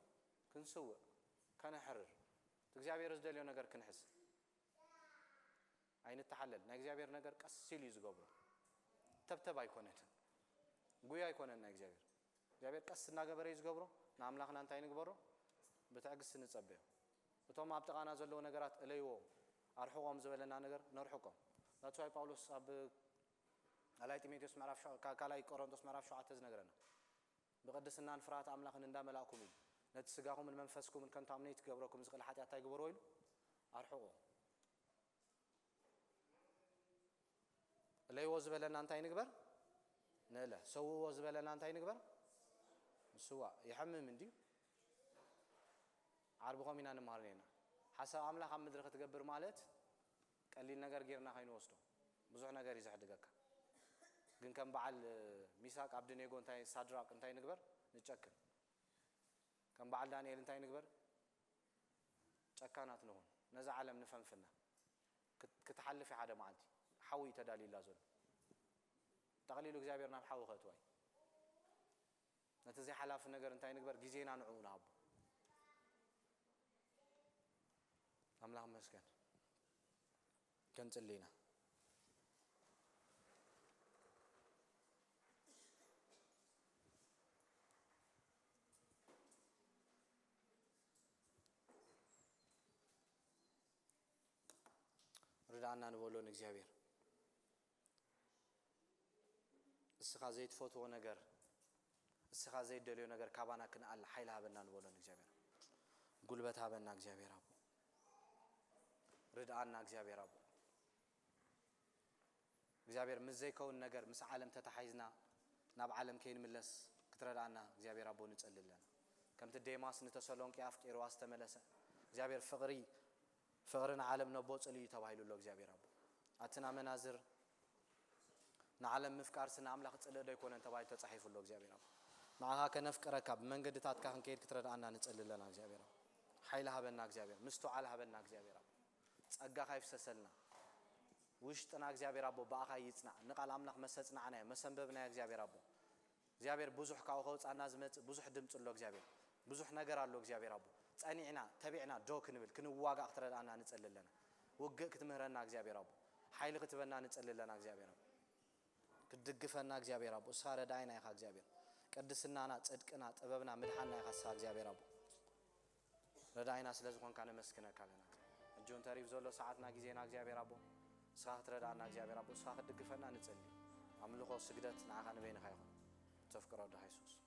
ክንስውእ፣ ከነሕርር። እቲ እግዚኣብሔር ዝደልዮ ነገር ክንሕዝ። ኣይንተሓለል። ናይ እግዚኣብሔር ነገር ቀስ ኢሉ እዩ ዝገብሮ። ተብተብ ኣይኮነን። ጉያ ኣይኮነን ናይ እግዚኣብሔር። እግዚኣብሔር ቀስ እናገበረ እዩ ዝገብሮ። ንኣምላኽና እንታይ ንግበሮ? ብትዕግስቲ ንጸበዮ። እቶም ኣብ ጥቓና ዘለዉ ነገራት እለይዎ፣ ኣርሕቖም ዝበለና ነገር ነርሕቆም። That's why ጳውሎስ ኣብ ካልኣይ ጢሞቴዎስ ምዕራፍ ሸ-፣ ካ-፣ ካልኣይ ቆሮንቶስ ምዕራፍ ሸውዓተ ዝነግረና፣ ብቅድስናን ፍርሃት ኣምላኽን እንዳመላእኩም እዩ፣ ነቲ ስጋኹምን መንፈስኩምን ከም ታምነይቲ ክገብረኩም ዝኽእል ሓጢኣት እንታይ ግበርዎ ኢሉ? ኣርሕቑ። እለይዎ ዝበለና እንታይ ንግበር? ንእለ። ሰውዎ ዝበለና እንታይ ንግበር? ንስዋእ። ይሐምም እንድዩ። ዓርቢ ኸም ኢና ንመሃር ነና። ሓሳብ ኣምላኽ ኣብ ምድሪ ክትገብር ማለት ቀሊል ነገር ጌርና ከይንወስዶ። ብዙሕ ነገር እዩ ዘሕድገካ። ግን ከም በዓል ሚሳቅ ኣብድኔጎ እንታይ፣ ሳድራቅ እንታይ ንግበር? ንጨክን። ከም በዓል ዳንኤል እንታይ ንግበር? ጨካናት ንኹን። ነዛ ዓለም ንፈንፍና። ክት-፣ ክትሓልፍ እያ ሓደ መዓልቲ። ሓዊ እዩ ተዳልዩላ ዘሎ። ጠቕሊሉ እግዚኣብሔር ናብ ሓዊ ከእትዋ እዩ። ነቲ ዘይሓላፊ ነገር እንታይ ንግበር? ግዜና ንዕኡ ንሃቦ። ኣምላኽ መስገን። ከንጽሊ ኢና። ርድኣና ንበሎ ንእግዚኣብሔር። እስኻ ዘይትፈትዎ ነገር፣ እስኻ ዘይደልዮ ነገር ካባና ክንኣል ሓይሊ ሃበና ንበሎ ንእግዚኣብሔር። ጉልበት ሃበና እግዚኣብሔር ኣቦ። ርድኣና እግዚኣብሔር ኣቦ። እግዚኣብሔር ምስ ዘይከውን ነገር ምስ ዓለም ተታሓይዝና ናብ ዓለም ከይንምለስ ክትረድኣና እግዚኣብሔር ኣቦ ንጸሊ ኣለና። ከምቲ ዴማስ ንተሰሎንቄ ኣፍቂርዋ ዝተመለሰ እግዚኣብሔር ፍቕሪ ፍቕሪ ንዓለም ነቦ ጽልኢ እዩ ተባሂሉ ኣሎ እግዚኣብሔር ኣቦ። ኣቲ ናመናዝር ንዓለም ምፍቃርሲ ንኣምላኽ ጽልኢ ዶ ኣይኮነን ተባሂሉ ተጻሒፉ ኣሎ እግዚኣብሔር ኣቦ። ንዓኻ ከነፍቅረካ ብመንገድታትካ ክንከይድ ክትረድኣና ንጸሊ ኣለና እግዚኣብሔር ኣቦ። ሓይሊ ሃበና እግዚኣብሔር፣ ምስትውዓል ሃበና እግዚኣብሔር ኣቦ። ጸጋኻ ይፍሰሰልና። ውሽጥና እግዚኣብሔር ኣቦ ብኣኻ ይጽናዕ። ንቓል ኣምላኽ መሰጽናዕናዮ፣ መሰንበብናዮ እግዚኣብሔር ኣቦ። እግዚኣብሔር ብዙሕ ካብኡ ከውጻና ዝመጽእ ብዙሕ ድምጺ ኣሎ እግዚኣብሔር። ብዙሕ ነገር ኣሎ እግዚኣብሔር ኣቦ። ጸኒዕና፣ ተቢዕና ዶ ክንብል፣ ክንዋጋእ ክትረድኣና ንጸሊ ኣለና። ውግእ ክትምህረና እግዚኣብሔር ኣቦ። ሓይሊ ክትበና ንጸሊ ኣለና እግዚኣብሔር ኣቦ። ክትድግፈና እግዚኣብሔር ኣቦ። እስኻ ረድኣይና ኢኻ እግዚኣብሔር። ቅድስናና፣ ጽድቅና፣ ጥበብና፣ ምድሓንና ኢኻ እስኻ እግዚኣብሔር ኣቦ። ረዳይና ስለ ዝኾንካ ነመስግነካ ኣለና። ሕጂ እውን ተሪፍ ዘሎ ሰዓትና ግዜና እግዚኣብሔር ኣቦ እስኻ ክትረዳእና እግዚኣብሔር ኣቦ እስኻ ክትድግፈና ንጸሊ። ኣምልኾ ስግደት ንዓኻ ንበይንኻ ይኹን። ተፍቅሮ ድሃ የሱስ።